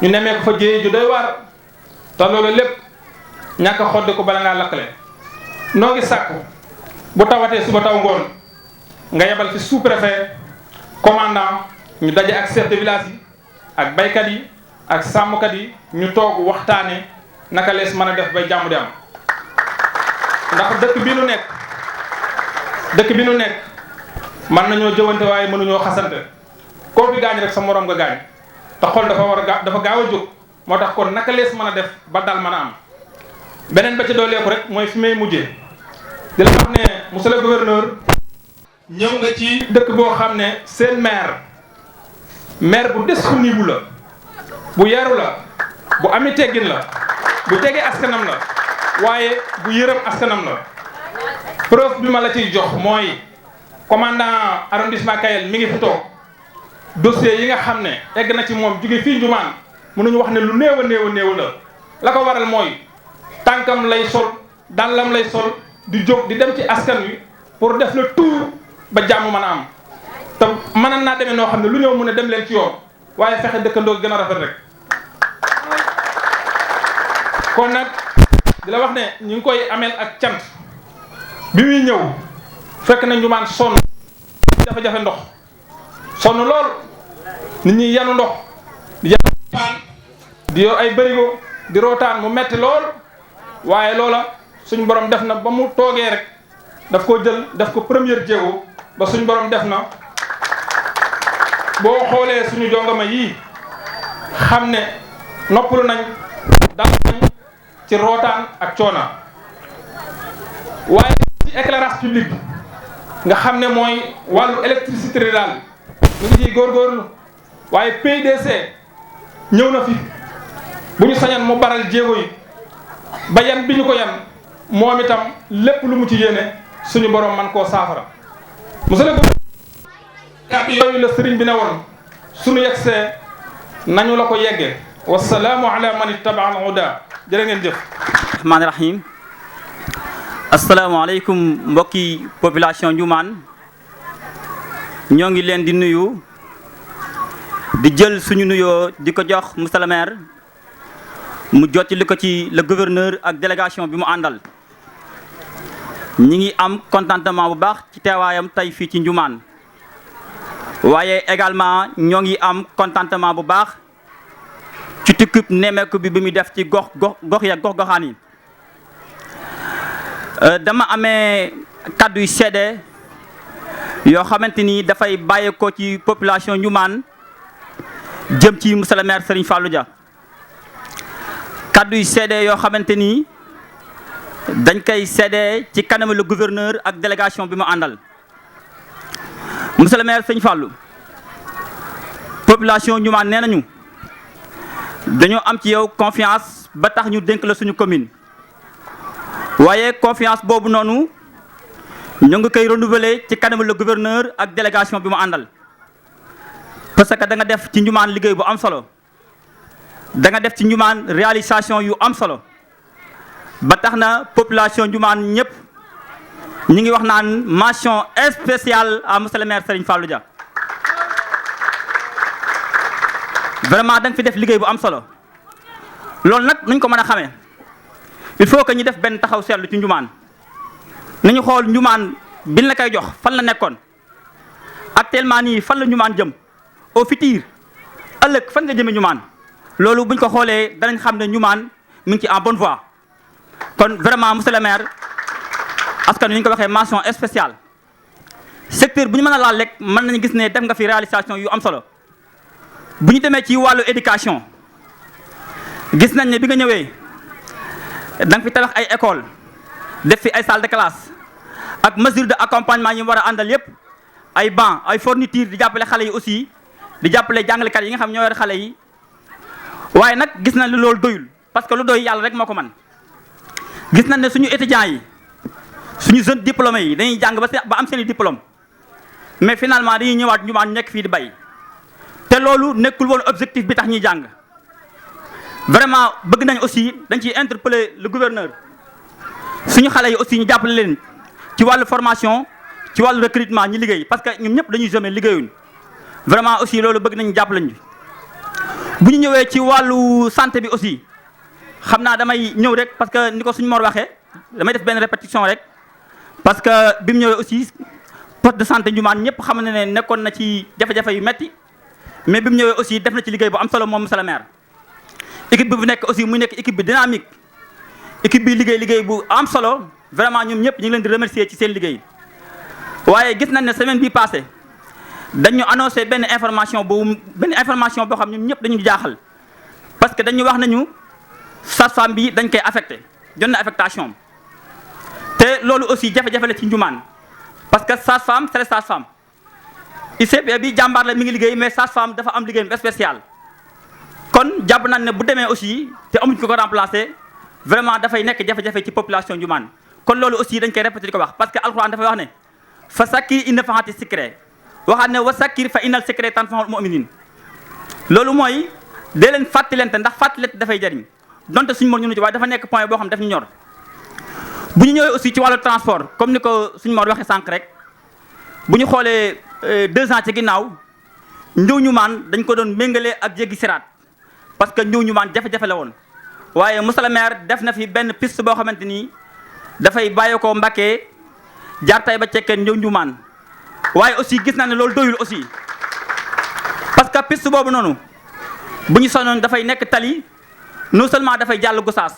ñu nemmeeku fa jéey ju doy waar te loolu lépp ñàkk a xoddi ko bala ngaa lakkale noo ngi sàkku bu tawatee suba taw ngoon nga yebal fi sous-préfet commandant ñu daje ak chef de village yi ak baykat yi ak sàmmkat yi ñu toog waxtaane naka lees mën a def bay jàmm di am ndax dëkk bi nu nekk mën nañoo jëwante waaye mënuñoo xasante koo fi gaañ rek sa morom nga gaañ te xol dafa gaaw a jóg moo tax kon naka lees mën a def ba dal mën a am beneen ba ci dooleeku rek mooy fi may mujjee di la wax ne monsieur le gouverneur ñëw nga ci dëkk boo xam ne seen maire bu disponible la bu yaru la bu ami teggin la bu tegee askanam la waaye bu yërëm askanam la preuve bi ma la ciy jox mooy commandant arrondissement Kayel mi ngi fi toog dossier yi nga xam ne egg na ci moom jóge fii Njumaan mënuñu wax ne lu néew a néew la ko waral mooy tànkam lay sol dàllam lay sol di jóg di dem ci askan wi pour def le tout ba jàmm mën a am te mën naa demee noo xam ne lu ñëw mu ne dem leen ci yoon waaye fexe dëkkandoo gën a rafet rek kon nag di la wax ne ñu ngi koy ameel ak cant bi muy ñëw fekk na Njumaan sonn jafe-jafe ndox sonn lool nit ñi yanu ndox di paan di yor ay bërigo di rootaan mu metti lool waaye loola suñ borom def na ba mu toogee rek daf ko jël def ko première jéego ba suñ borom def na boo xoolee suñu jongama yii xam ne noppalu nañ dal nañ ci rootaan ak coona waaye ci éclairage public nga xam ne mooy wàllu électricité rurale ñu ngi ciy góorgóorlu waaye PDC ñëw na fi bu ñu sañan mu baral jéego yi ba yan bi ñu ko yan moom itam lépp lu mu ci yéene suñu borom man koo saafara monsieur le gouverneur kàddu yooyu la sëriñ bi ne woon suñu yegsee nañu la ko yeggee wasalaamu ala man ittaba al huda jërë ngeen jëf rahmaani rahim asalaamaaleykum mbokki population Ndioumane ñoo ngi leen di nuyu di jël suñu nuyoo di ko jox monsieur le maire mu jottali ko ci le gouverneur ak délégation bi mu àndal ñi ngi am contentement bu baax ci teewaayam tey fii ci Ndioumane waaye également ñoo ngi am contentement bu baax ci tukkib nemmeeku bi muy def ci gox-goxaan yi dama amee kàddu yu seede yoo xamante ni dafay bàyyeekoo ci population Ndioumane jëm ci monsieur le maire Serigne Fallou Dia kàddu yu seede yoo xamante ni dañ koy seede ci kanam le gouverneur ak délégation bi mu àndal. monsieur le maire Sëñ Fallou population Ndioumane nee nañu dañoo am ci yow confiance ba tax ñu dénk la suñu commune waaye confiance boobu noonu ñu ngi koy renouveler ci kanam le gouverneur ak délégation bi mu àndal. parce que da nga def ci Ndioumane liggéey bu am solo da nga def ci Ndioumane réalisation yu am solo ba tax na population Ndioumane ñëpp ñi ngi wax naan mention spéciale à monsieur le maire Serigne Fallou Dia. vraiment da nga fi def liggéey bu am solo loolu nag nuñ ko mën a xamee il faut que ñu def benn taxaw seetlu ci Ndioumane nañu xool Ndioumane biñ la koy jox fan la nekkoon actuellement nii fan la Ndioumane jëm au futur ëllëg fan nga jëmee Ndioumane loolu buñ ko xoolee danañ xam ne Ndioumane mi ngi ci en bonne voie kon vraiment monsieur le maire askan wi ñu ko waxee mention spéciale secteur bu ñu mën a laal rek mën nañu gis ne def nga fi réalisation yu am solo bu ñu demee ci wàllu éducation gis nañ ne bi nga ñëwee da nga fi tabax ay école def fi ay salle de classe ak mesure de accompagnement yi mu war a àndal yépp ay banc ay fourniture di jàppale xale yi aussi di jàppale jàngalekat yi nga xam ñoo yor xale yi waaye nag gis nañ ne loolu doyul parce que lu doy yàlla rek moo ko man gis nañ ne suñu étudiants yi suñu jeunes diplômés yi dañuy jàng ba am seen i diplôme mais finalement dañuy ñëwaat Ndioumane nekk fii di bay te loolu nekkul woon objectif bi tax ñuy jàng vraiment bëgg nañ aussi dañ ciy interpeller le gouverneur suñu xale yi aussi ñu jàppale leen ci wàllu formation ci wàllu recrutement ñi liggéey parce que ñoom ñëpp dañuy jomee liggéeyuñ vraiment aussi loolu bëgg nañu jàppale ñu bu ñu ñëwee ci wàllu santé bi aussi xam naa damay ñëw rek parce que ni ko suñu mor waxee damay def benn répétition rek parce que bi mu ñëwee aussi poste de santé Ndioumane ñëpp xam ne nekkoon na ci jafe-jafe yu metti mais bi mu ñëwee aussi def na ci liggéey bu am solo moom monsieur le maire équipe bi bu nekk aussi muy nekk équipe bi dynamique équipe bi liggéey bu am solo vraiment ñoom ñëpp ñu ngi leen di remercier ci seen liggéey waaye gis nañ ne semaine bii passée dañu annoncé benn information boo xam ñoom ñëpp dañu jaaxal parce que dañu wax nañu sage-femme bi dañ koy affecté jot na affectation te loolu aussi jafe-jafe la ci Ndioumane parce que sage-femme c'est sage-femme ICP bi jàmbaar la mi ngi liggéey mais sage-femme dafa am liggéeyam spécial kon jàpp nañ ne bu demee aussi te amuñ ko remplacer vraiment dafay nekk jafe-jafe ci population Ndioumane kon loolu aussi dañ koy répété di ko wax parce que alxuraan dafay wax ne fa sakkir inna faxati sikre waxaat ne wa sakkir fa innal sikre tanfa'ul mu'minin loolu mooy dee leen fàttalente ndax fàttalente dafay jariñ donte suñu mor ñu ci waaye dafa nekk point boo xam daf ñu ñor bu ñu ñëwee aussi ci wàllu transport comme ni ko suñu mor waxee sànq rek bu ñu xoolee 2 ans ci ginnaaw ñëw Ndioumane dañ ko doon méngale ak jéggi siraat parce que ñëw Ndioumane jafe-jafe la woon waaye monsieur le maire def na fi benn piste boo xamante ni dafay bàyyeekoo Mbacké jaar Taïba Cekkeen ñëw Ndioumane waaye aussi gis naa ne loolu doyul aussi parce que piste boobu noonu bu ñu sonoon dafay nekk tali non seulement dafay jàll Gossas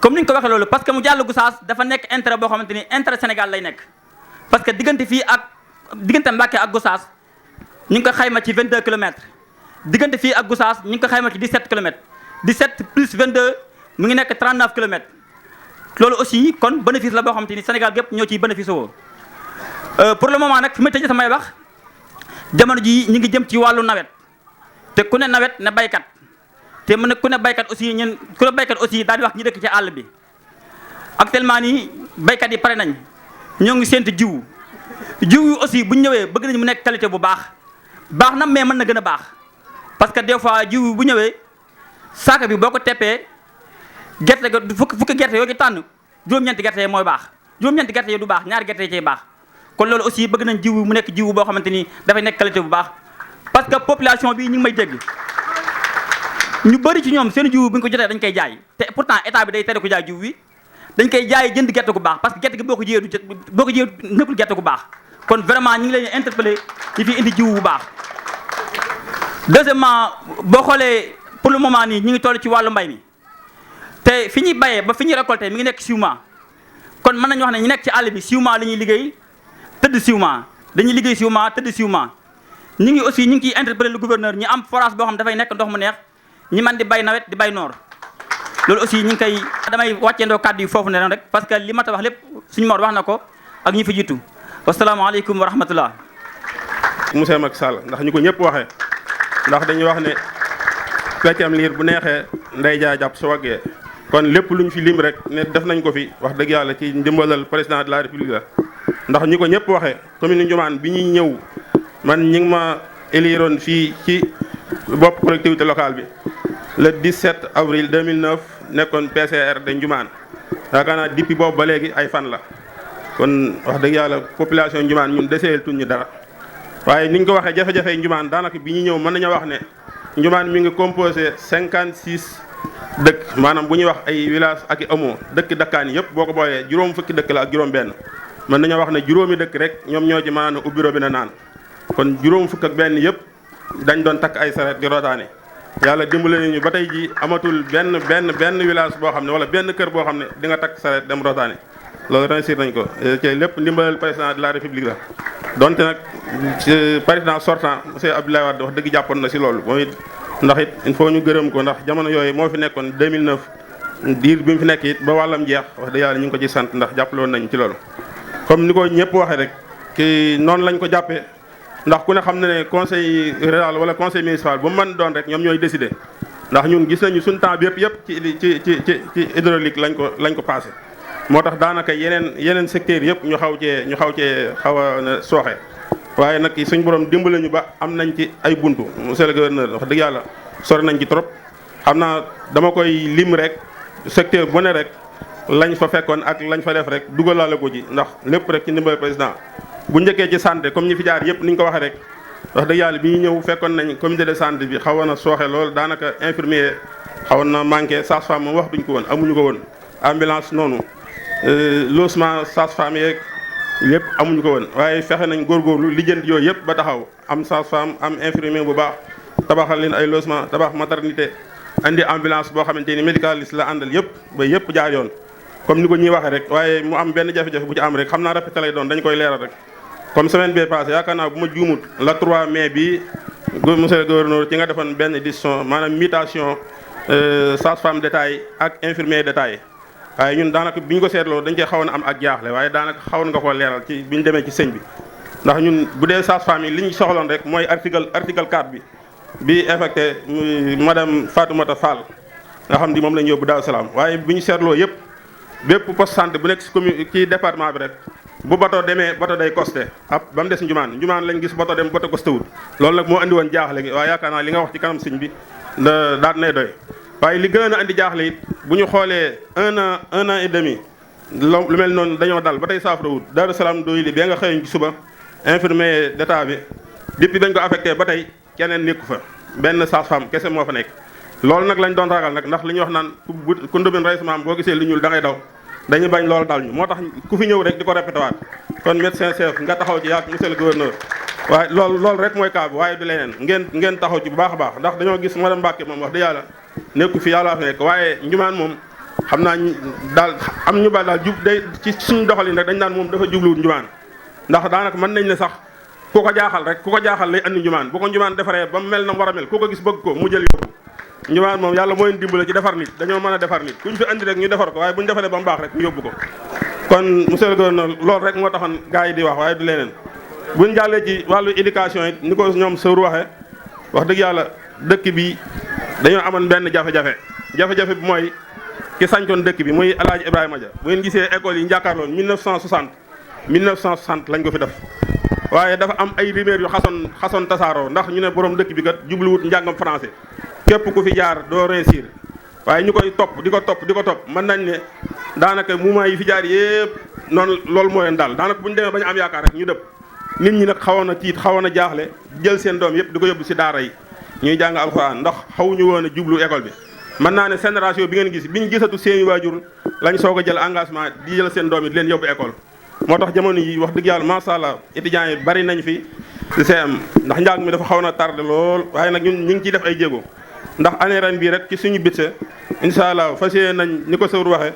comme ni ñu ko waxee loolu parce que mu jàll Gossas dafa nekk intérêt boo xamante ni intérêt Sénégal lay nekk parce que diggante Mbacké ak Gossas ñu ngi ko xayma ci 22 kilomètres diggante fii ak Gossas ñu ngi ko xayma ci 17 kilomètres 17 plus 22 mu ngi nekk 39 kilomètres loolu aussi kon bénéfice la boo xamante ni Sénégal gépp ñoo ciy bénéfice woo pour le moment nag fi ma tëjee samay wax jamono ji ñu ngi jëm ci wàllu nawet te ku ne nawet ne baykat te mu ne ku ne baykat aussi ku ne baykat aussi daal di wax ñi dëkk ci àll bi actuellement nii baykat yi pare nañ ñoo ngi séntu jiw yi aussi bu ñu ñëwee bëgg nañ mu nekk qualité bu baax na mais mën na gën a baax parce que des fois jiw bu ñëwee saaka bi boo ko teppee gerte ga fukki gerte yoo ci tànn juróom-ñeenti gerte yi mooy baax juróom-ñeenti gerte yi du baax ñaari gerte yi ciy baax kon loolu aussi bëgg nañ jiw mu nekk jiw boo xamante ni dafay nekk qualité bu baax parce que population bi ñu ngi may dégg ñu bëri ci ñoom seen jiw bu ñu ko jotee dañ koy jaay te pourtant état bi day tere ko jaay jiw wi dañ koy jaay jënd gerte gu baax parce que gerte gi boo ko jiyee nekkul gerte gu baax kon vraiment ñu ngi leen interpellé ñi fi indi jiw bu baax. deuxièmement boo xoolee pour le moment nii ñu ngi toll ci wàllu mbay mi te fi ñuy bayee ba fi ñuy récolté mi ngi nekk 6 mois kon mën nañu wax ne ñu nekk ci àll bi 6 mois la ñuy liggéey tëdd 6 mois dañuy liggéey 6 mois tëdd 6 mois ñu ngi aussi ñu ngi ciy interpellé le gouverneur ñi am forage boo xam dafay nekk ndox mu neex ñi man di bay nawet di bay noor loolu aussi ñu ngi koy damay wàcceendoo kàddu yi foofu ne rek parce que li ma ta wax lépp suñu Mor wax na ko ak ñi fi jiitu wasalaamaaleykum wa rahmatullah. monsieur Macky Sall ndax ñu ko ñëpp waxee ndax dañuy wax ne feccam liir bu neexee ndey jaa jàpp su waggee kon lépp luñ fi lim rek ne def nañ ko fi wax dëgg yàlla ci ndimbalal président de la république la ndax ñu ko ñëpp waxee commune Ndioumane bi ñuy ñëw man ñi ngi ma éliroon fii ci bopp collectivité locale bi le 17 avril 2009 nekkoon PCR de Ndioumane yaakaar naa depuis boobu ba léegi ay fan la kon wax dëgg yàlla population Ndioumane ñun deseel tuñ ñu dara waaye niñ ko waxee jafe-jafe Ndioumane daanaka bi ñu ñëw mën nañoo wax ne Ndioumane mi ngi composé 56 dëkk maanaam bu ñuy wax ay village ak i amoo dëkkaan yëpp boo ko boolee juróom fukki dëkk la ak juróom benn mën nañoo wax ne juróomi dëkk rek ñoom ñoo ci maanaam ubbi robinet naan kon juróom fukk ak benn yëpp dañ doon takk ay saret di rootaane yàlla dimbale nañu ba tey ji amatul benn village boo xam ne wala benn kër boo xam ne di nga takk saret dem rootaane loolu réussir nañ ko ci lépp ndimbalal président de la république la donte nag président sortant monsieur Abdoulaye Wade wax dëgg jàppoon na si loolu mooy ndax it il faut ñu gërëm ko ndax jamono yooyu moo fi nekkoon 2009 diir bi mu fi nekk it ba wàllam jeex wax dëgg yàlla ñu ngi ko ci sant ndax jàppale woon nañ ci loolu comme ni ko ñëpp waxee rek ki noonu lañ ko jàppee ndax ku ne xam na ne conseil rural wala conseil municipal bu mu mën doon rek ñoom ñooy décider ndax ñun gis nañu suñu temps bi yëpp ci hydraulique lañ ko passé moo tax daanaka yeneen secteurs yëpp ñu xaw cee a sooxe waaye nag suñ borom dimbale ñu ba am nañ ci ay buntu monsieur le gouverneur wax dëgg yàlla sori nañ ci trop xam naa dama koy lim rek secteur bu ne rek lañ fa fekkoon ak lañ fa def rek dugalaale ko ji ndax lépp rek ci ndimbal président bu njëkkee ci santé comme ñi fi jaar yëpp ni ñu ko waxee rek wax dëgg yàlla bi ñu ñëw fekkoon nañ comité de santé bi xawoon na sooxe lool daanaka infirmier xawoon na manqué sage-femme moom wax duñ ko woon amuñu ko woon ambulance noonu logement sage-femme yeeg lépp amuñu ko woon waaye fexe nañ góorgóorlu lijjanti yooyu yëpp ba taxaw am sage-femme am infirmier bu baax tabaxal leen ay logement tabax maternité andi ambulance boo xamante ni médicaliste la àndal yëpp ba yëpp jaar yoon comme ni ko ñuy waxee rek waaye mu am benn jafe-jafe bu ci am rek xam naa répété lay doon dañu koy leeral rek comme semaine bee passé yaakaar naa bu ma juumut la 3 mai bi monsieur le gouverneur ci nga defoon benn décision maanaam mutation sage-femme détail ak infirmier détail waaye ñun daanaka bi ñu ko seetloo dañ cee xawoon a am ak jaaxle waaye daanaka xawoon nga koo leeral ci bi ñu demee ci sëñ bi ndax ñun bu dee sage-femme yi li ñu soxloon rek mooy article 4 bi affecté madame Fatoumata Fall nga xam ni moom la ñu yóbbu Daaru Salaam waaye bi ñu seetloo yëpp bépp poste santé bu nekk ci commune ci département bi rek bu bato demee bato day costé ba mu des Ndioumane lañ gis bato dem bato costé wut loolu nag moo andi woon jaaxle gi waaye yaakaar naa li nga wax ci kanam sëñ bi daal nay doy waaye li gën a andi jaaxle it bu ñu xoolee un an et demi lu mel noonu dañoo dal ba tey saafara wut Daaru Salaam doy li ba nga xëyoon ci suba infirmier d'état bi depuis dañ ko affecté ba tey keneen nekku fa benn sage-femme kese moo fa nekk loolu nag lañ doon ragal nag ndax li ñuy wax naan ku ndóbin rey sama am boo gisee lu ñuul da ngay daw dañuy bañ loolu dal ñu moo tax ku fi ñëw rek di ko répété waat kon médecin chef nga taxaw ci yaak monsieur le gouverneur waaye loolu rek mooy cas bi waaye du leneen ngeen taxaw ci bu baax a baax ndax dañoo gis madame Mbacke moom wax dëgg yàlla nekku fi yàlla fa nekk waaye Ndioumane moom xam naa daal am ñu ba daal day ci suñu doxalin rek dañ naan moom dafa jubluwut Ndioumane ndax daanaka mën nañ ne sax ku ko jaaxal lay andi Ndioumane bu ko Ndioumane defaree ba mel na war a mel ku ko gis bëgg ko mu jël yóbbu Ndioumane moom yàlla mooy dimbale ci defar nit dañoo mën a defar nit kuñ fi andi rek ñu defar ko waaye buñ defaree ba mu baax rek ñu yóbbu ko kon monsieur le gouverneur loolu rek moo taxoon gars yi di wax waaye du leneen buñ jàllee ci wàllu éducation it ni ko ñoom sëwru waxee wax dëgg yàlla dëkk bi dañoo amoon benn jafe-jafe bi mooy ki sancoon dëkk bi muy El Hadj Ibrahima Dia bu ngeen gisee école yi njàkkaarloon 1960 lañ ko fi def waaye dafa am ay rumeur yu xasoon tasaaroo ndax ñu ne borom dëkk bi kat jubluwut njàngam français képp ku fi jaar doo réussir waaye ñu koy topp di ko topp mën nañ ne daanaka mouvement yi fi jaar yëpp noonu loolu moo leen daal daanaka bu ñu demee ba ñu am yaakaar rek ñu dëpp nit ñi nag xawoon a tiit xawoon a jaaxle jël seen doom yëpp di ko yóbbu si daara yi ñuy jàng alxuraan ndax xawuñu woon a jublu école bi mën naa ne génération bi ngeen gis biñu gisatu seeni waajur lañ soog a jël engagement di jël seen doom yi di leen yóbbu école moo tax jamono yi wax dëgg yàlla macha allah étudiants yi bari nañ fi ci CM ndax njàng mi dafa xaw na tardé lool waaye nag ñun ñu ngi ciy def ay jéego ndax année ren bii rek ci suñu budget incha allah fas yéene nañ ni ko sëwr waxee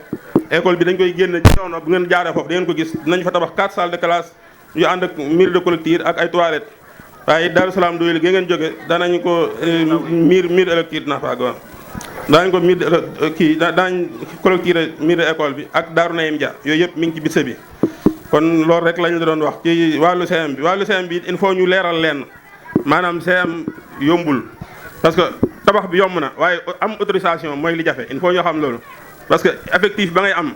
école bi dañ koy génn ci yoon bu ngeen jaaree foofu da ngeen ko gis dinañ fa tabax 4 salles de classe yu ànd ak mur de clôture ak ay toilettes waaye Darou Salaam doyul gi ngeen jóge danañ ko mur électrique na fa daañu ko miir kii daañ collecté miir école bi ak Daaru Nayim Dia yooyu yëpp mi ngi ci budget bi. kon loolu rek lañ la doon wax ci wàllu CM bi il faut ñu leeral leen maanaam CM yombul parce que tabax bi yomb na waaye am autorisation mooy li jafe il faut ñoo xam loolu. parce que effectif ba ngay am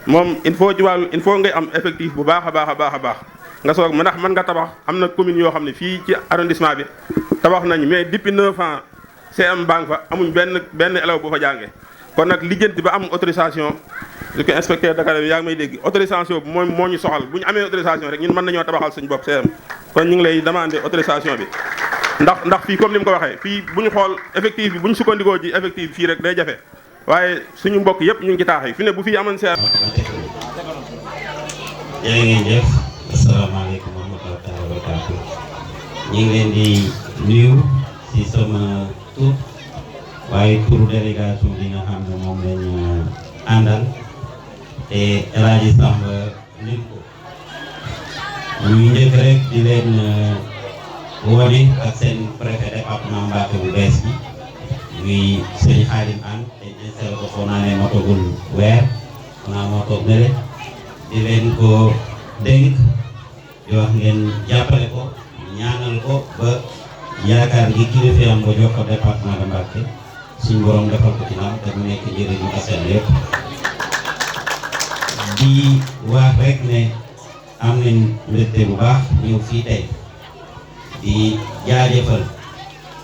moom il faut ngay am effectif bu baax a baax nga soog ma ndax mën nga tabax am na commune yoo xam ne fii ci arrondissement bi tabax nañu mais depuis 9 ans CM banque fa amuñ benn élève bu fa jàngee. kon nag lijjanti ba am autorisation li ko inspecteur d'académie yaa ngi may dégg autorisation bi moom moo ñu soxal bu ñu amee autorisation rek ñun mën nañoo tabaxal suñu bopp CM. kon ñu ngi lay demander autorisation bi ndax fii comme ni mu ko waxee fii bu ñu xool effectif bi bu ñu sukkandikoo ci effectif fii rek day jafe waaye suñu mbokk yëpp ñu ngi ci taax yi fi ne bu fii amoon CM. jërë ngeen jëf asalaamaaleykum wa rahmatullaahi wa barakaatuh ñu ngi leen di nuyu ci sama tur waaye turu délégation bi nga xam ne moom lañu àndal te El Hadji Samba lim ko ñu njëkk rek di leen wone ak seen préfet département Mbacké bu bees bi muy sëñ Khadim Anne te installé ko foo naa ne motogul weer naa moo toog nele di leen ko dénk di wax ngeen jàppale ko ñaanal ko ba yaakaar gi kilifa am ba jox ko département de Mbacké suñu borom defal ko ci naam te mu nekk njëriñu askan yëpp di wax rek ne am nañ mbégte bu baax ñëw fii tey di jaajëfal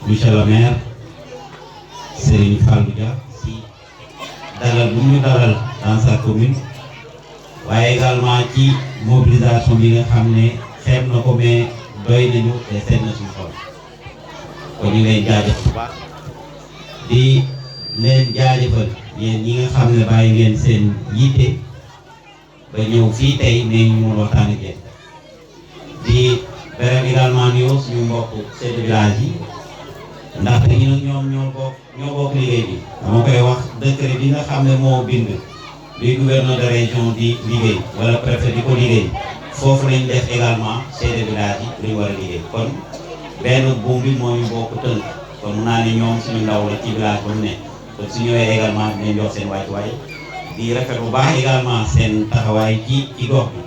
monsieur le maire Serigne Fallou Dia si dalal bu ñu dalal dans sa commune waaye également ci mobilisation bi nga xam ne xeeb na ko mais doy nañu te seet na suñu xol kon ñu leen jaajëf bu baax di leen jaajëfal yéen ñi nga xam ne bàyyi ngeen seen yitte ba ñëw fii tey ne ñu mun waxtaan ak yéen di beral également nuyoo suñu mbokk chef de village yi ndaxte ñu nag ñoom ñoo bokk liggéey bi dama koy wax décret bi nga xam ne moo bind luy gouverneur de région di liggéey wala préfet di ko liggéey foofu lañ def également chef de village yi lu ñu war a liggéey kon benn buum bi moo ñu bokk tënk kon mun naa ne ñoom suñu ndaw la ci village ba mu ne kon su ñëwee également dinañ jox seen wàccuwaay di rafet bu baax également seen taxawaay ci gox bi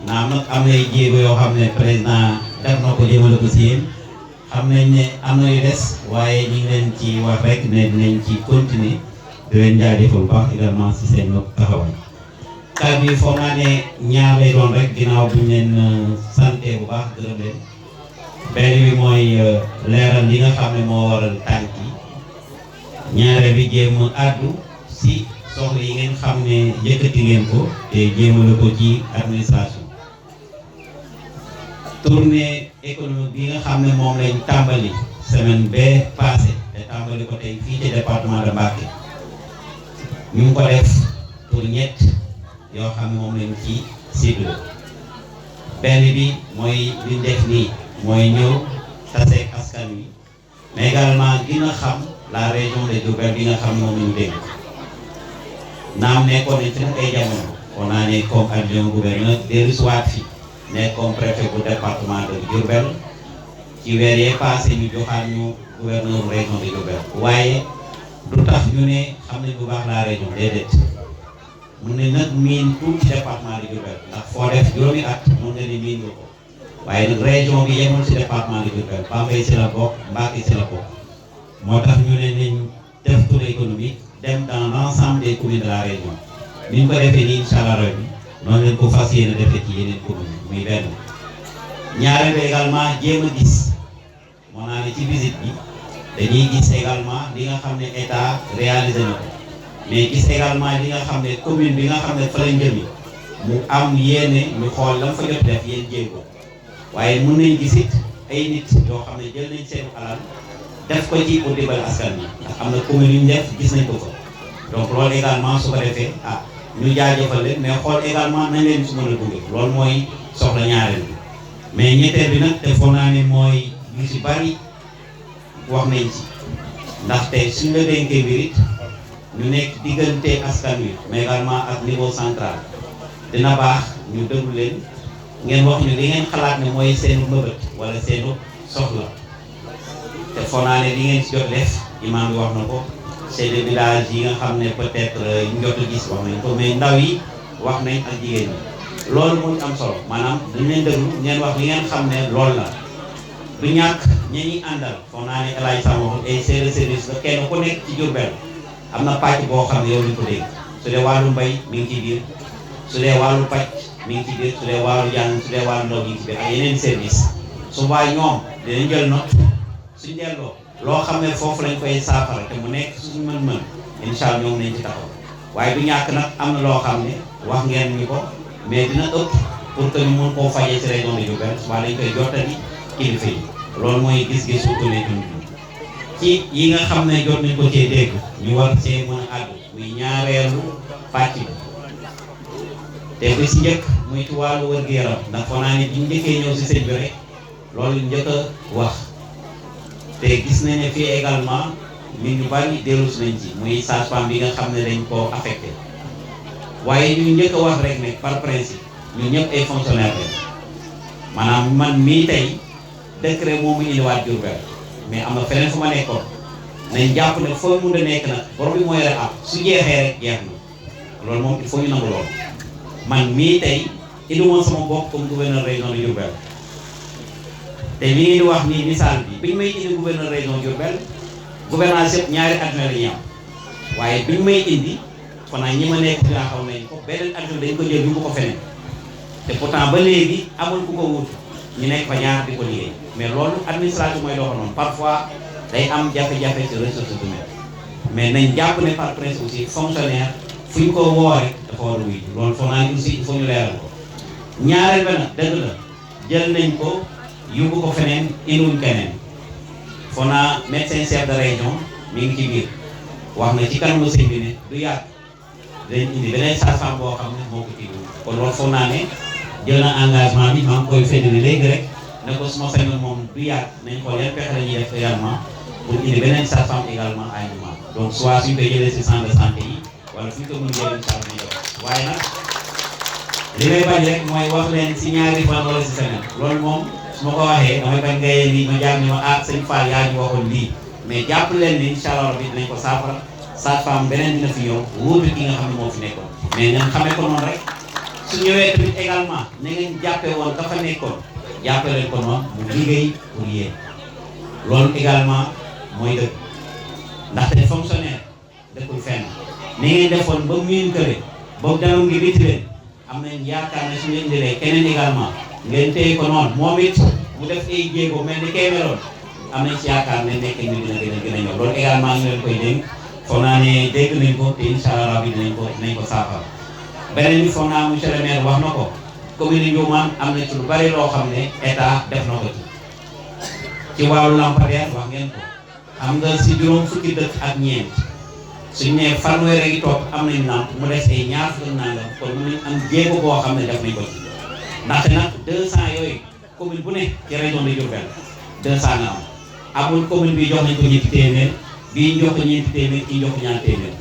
naam nag am nay jéego yoo xam ne président def na ko jëmale ko si yéen xam nañ ne am na yu des waaye ñu ngi leen ci wax rek ne dinañ ci continuer di leen jaajëfal bu baax également si seen taxawaay. kàddu yi foog naa ne ñaar lay doon rek ginnaaw bu ñu leen santé bu baax gërëm leen benn bi mooy leeral li nga xam ne moo waral tànk yi ñaare bi jéem a àddu si soxla yi ngeen xam ne yëkkati ngeen ko te jéemale ko ci administration. tournée économique bi nga xam ne moom lañ tàmbali semaine bee passé te tàmbali ko tey fii ci département de Mbacké ñu ngi ko def pour ñett yoo xam ne moom lañ ci ciblé benn bi mooy liñ def nii mooy ñëw taseeg askan wi mais également dina xam la région de Diourbel bi nga xam moom lañu dégg naam nekkoon nañ ci nag ay jamono on a ne comme adjoint gouverneur dellu siwaat fi nekk comme préfet bu département de Diourbel ci weer yee passé ñu joxaat ñu gouverneur région de Diourbel waaye du tax ñu ne xam nañ bu baax la région déedéet mun nañ nag miin tuuti département de Diourbel ndax foo def juróomi at mun nga ni miin nga ko waaye nag région bi yemul ci département de Diourbel Bambey ci la bokk Mbacké ci la bokk moo tax ñu ne nañ def tour économique dem dans l'ensemble des communes de la région ni ñu ko defee nii incha allah rabi noonu leen ko fas yéene defee ci yeneen communes muy benn ñaareel bi également jéem a gis moo naa ne ci visite bi dañuy gis également li nga xam ne état réalisé na ko mais gis également li nga xam ne commune bi nga xam ne fa lañ jëmi mu am yéene ñu xool la mu fa jot def yéen jéem ko waaye mën nañ gis it ay nit yoo xam ne jël nañ seen alal def ko ci pour dimbali askan bi ndax am na commune yu ñu def gis nañ ko fa donc loolu également su ko defee ñu jaajëfal leen mais xool également nañ leen su mën a gunge loolu mooy soxla ñaareel bi mais ñetteel bi nag te foog naa ne mooy ñu si bari wax nañ ci ndaxte suñ la dénkee mbir it ñu nekk diggante askan wi mais également ak niveau central dina baax ñu déglu leen ngeen wax ñu li ngeen xalaat ne mooy seenu mëbët wala seenu soxla te foog naa ne li ngeen si jot def imaam bi wax na ko chef de village yi nga xam ne peut-être ñu jot a gis wax nañ ko mais ndaw yi wax nañ ak jigéen ñi loolu moo ci am solo maanaam dañ leen déglu ngeen wax li ngeen xam ne loolu la du ñàkk ñi ñuy àndal foog naa ne El Hadj Sam waxul ay chef de service la kenn ku nekk ci Diourbel am na pàcc boo xam ne yow lañ ko dégg su dee wàllu mbay mi ngi ci biir su dee wàllu pàcc mi ngi ci biir su dee wàllu jàng su dee wàllu ndaw mi ngi ci biir ak yeneen service souvent ñoom dinañ jël note suñ delloo loo xam ne foofu lañ koy saafara te mu nekk suñu mën-mën incha allah ñoom nañ ci taxaw waaye du ñàkk nag am na loo xam ne wax ngeen ñu ko mais dina ëpp pour que ñu mën koo fajee ci région de Diourbel souvent dañ koy jottali kilifa yi loolu mooy gis-gis su ko nekk ci yi nga xam ne jot nañ ko cee dégg ñu war cee mën a àddu muy ñaareelu pàcc bi te bi si njëkk muy ci wàllu wér-gu-yaram ndax foog naa ne bi ñu njëkkee ñëw si sëñ bi rek loolu njëkk a wax te gis nañ ne fii également nit ñu bari dellu si nañ ci muy sage-femme bi nga xam ne dañ koo affecté waaye ñu njëkk a wax rek ne par principe ñun ñëpp ay fonctionnaire lañ maanaam man mii tey décret moomu indiwaat Diourbel mais am na feneen fu ma nekkoon nañ jàpp ne foo mun a nekk nag borom bi mooy rek am su jeexee rek jeex na loolu moom il faut ñu nangu lool man mii tey indi woon sama bopp comme gouverneur région de Diourbel te li ngeen di wax nii misaal bi biñ may indi gouverneur région Diourbel gouvernance yëpp ñaari adjoint la ñuy am waaye biñ may indi kon nag ñi ma nekk dinaa xaw nañ ko beneen adjoint dañ ko jël yóbbu ko feneen te pourtant ba léegi amul ku ko wut ñu nekk fa ñaar di ko liggéey mais loolu administration mooy doxal noonu parfois day am jafe-jafe ci ressources humaines mais nañ jàpp ne par principe aussi fonctionnaire fu ñu ko woo rek dafa war a wuy loolu foog naa ni aussi il faut ñu leeral ko ñaareel ba nag dëgg la jël nañ ko yóbbu ko feneen indiwuñ keneen foog naa médecin chef de région mi ngi ci biir wax na ci kanamu sëñ bi ne du yàgg dañ indi beneen sage-femme boo xam ne moo ko ci kon loolu foog naa ne jël na engagement bi maa ngi koy fédéré léegi rek ne ko suma sañoon moom du yàgg nañ ko yan pexe la ñuy def également pour indi beneen sage-femme également à Niama donc soit suñ koy jëlee si centre de santé yi wala fu ñu ko mën jëlee incha allah waaye nag li may bañ rek mooy wax leen si ñaari fan wala si semaine loolu moom su ma ko waxee damay bañ nga yee nii ma jàpp ne ma ah sëñ Fall yaa ñu waxoon lii mais jàpp leen ni incha allah rabbi dinañ ko saafara sage-femme beneen dina fi ñëw wuutu ki nga xam ne moo fi nekkoon mais ngeen xamee ko noonu rek su ñëwee tamit également na ngeen jàppee woon dafa nekkoon jàppee leen ko noonu mu liggéey pour yéen loolu également mooy dëgg ndaxte fonctionnaire dëkkul fenn ni ngeen defoon ba miin kële ba daloon ngi biti leen am nañ yaakaar ne su ñu indilee keneen également ngeen téye ko noonu moom it mu def ay jéego mel ni kay meloon am nañ ci yaakaar ne nekk ni dina gën a ñëw loolu également ñu leen koy dénk foog naa ne dégg nañ ko te incha allah rabbi dinañ ko saafara beneen bi foog naa monsieur le maire wax na ko commune Ndioumane am na ci lu bari loo xam ne état def na ko ci wàllu lampadaire wax ngeen ko am nga si juróom fukki dëkk ak ñeent suñ ne fanweer a ngi toog am nañ lamp mu des ay ñaar fukki nangam kon mu nañ am jéego boo xam ne def nañ ko ci ndaxte nag 200 yooyu commune bu ne ci région de Diourbel 200 nga am amul commune bi jox nañ ko ñeenti téeméer bii jox ko ñeenti téeméer kii jox ko ñaar téeméer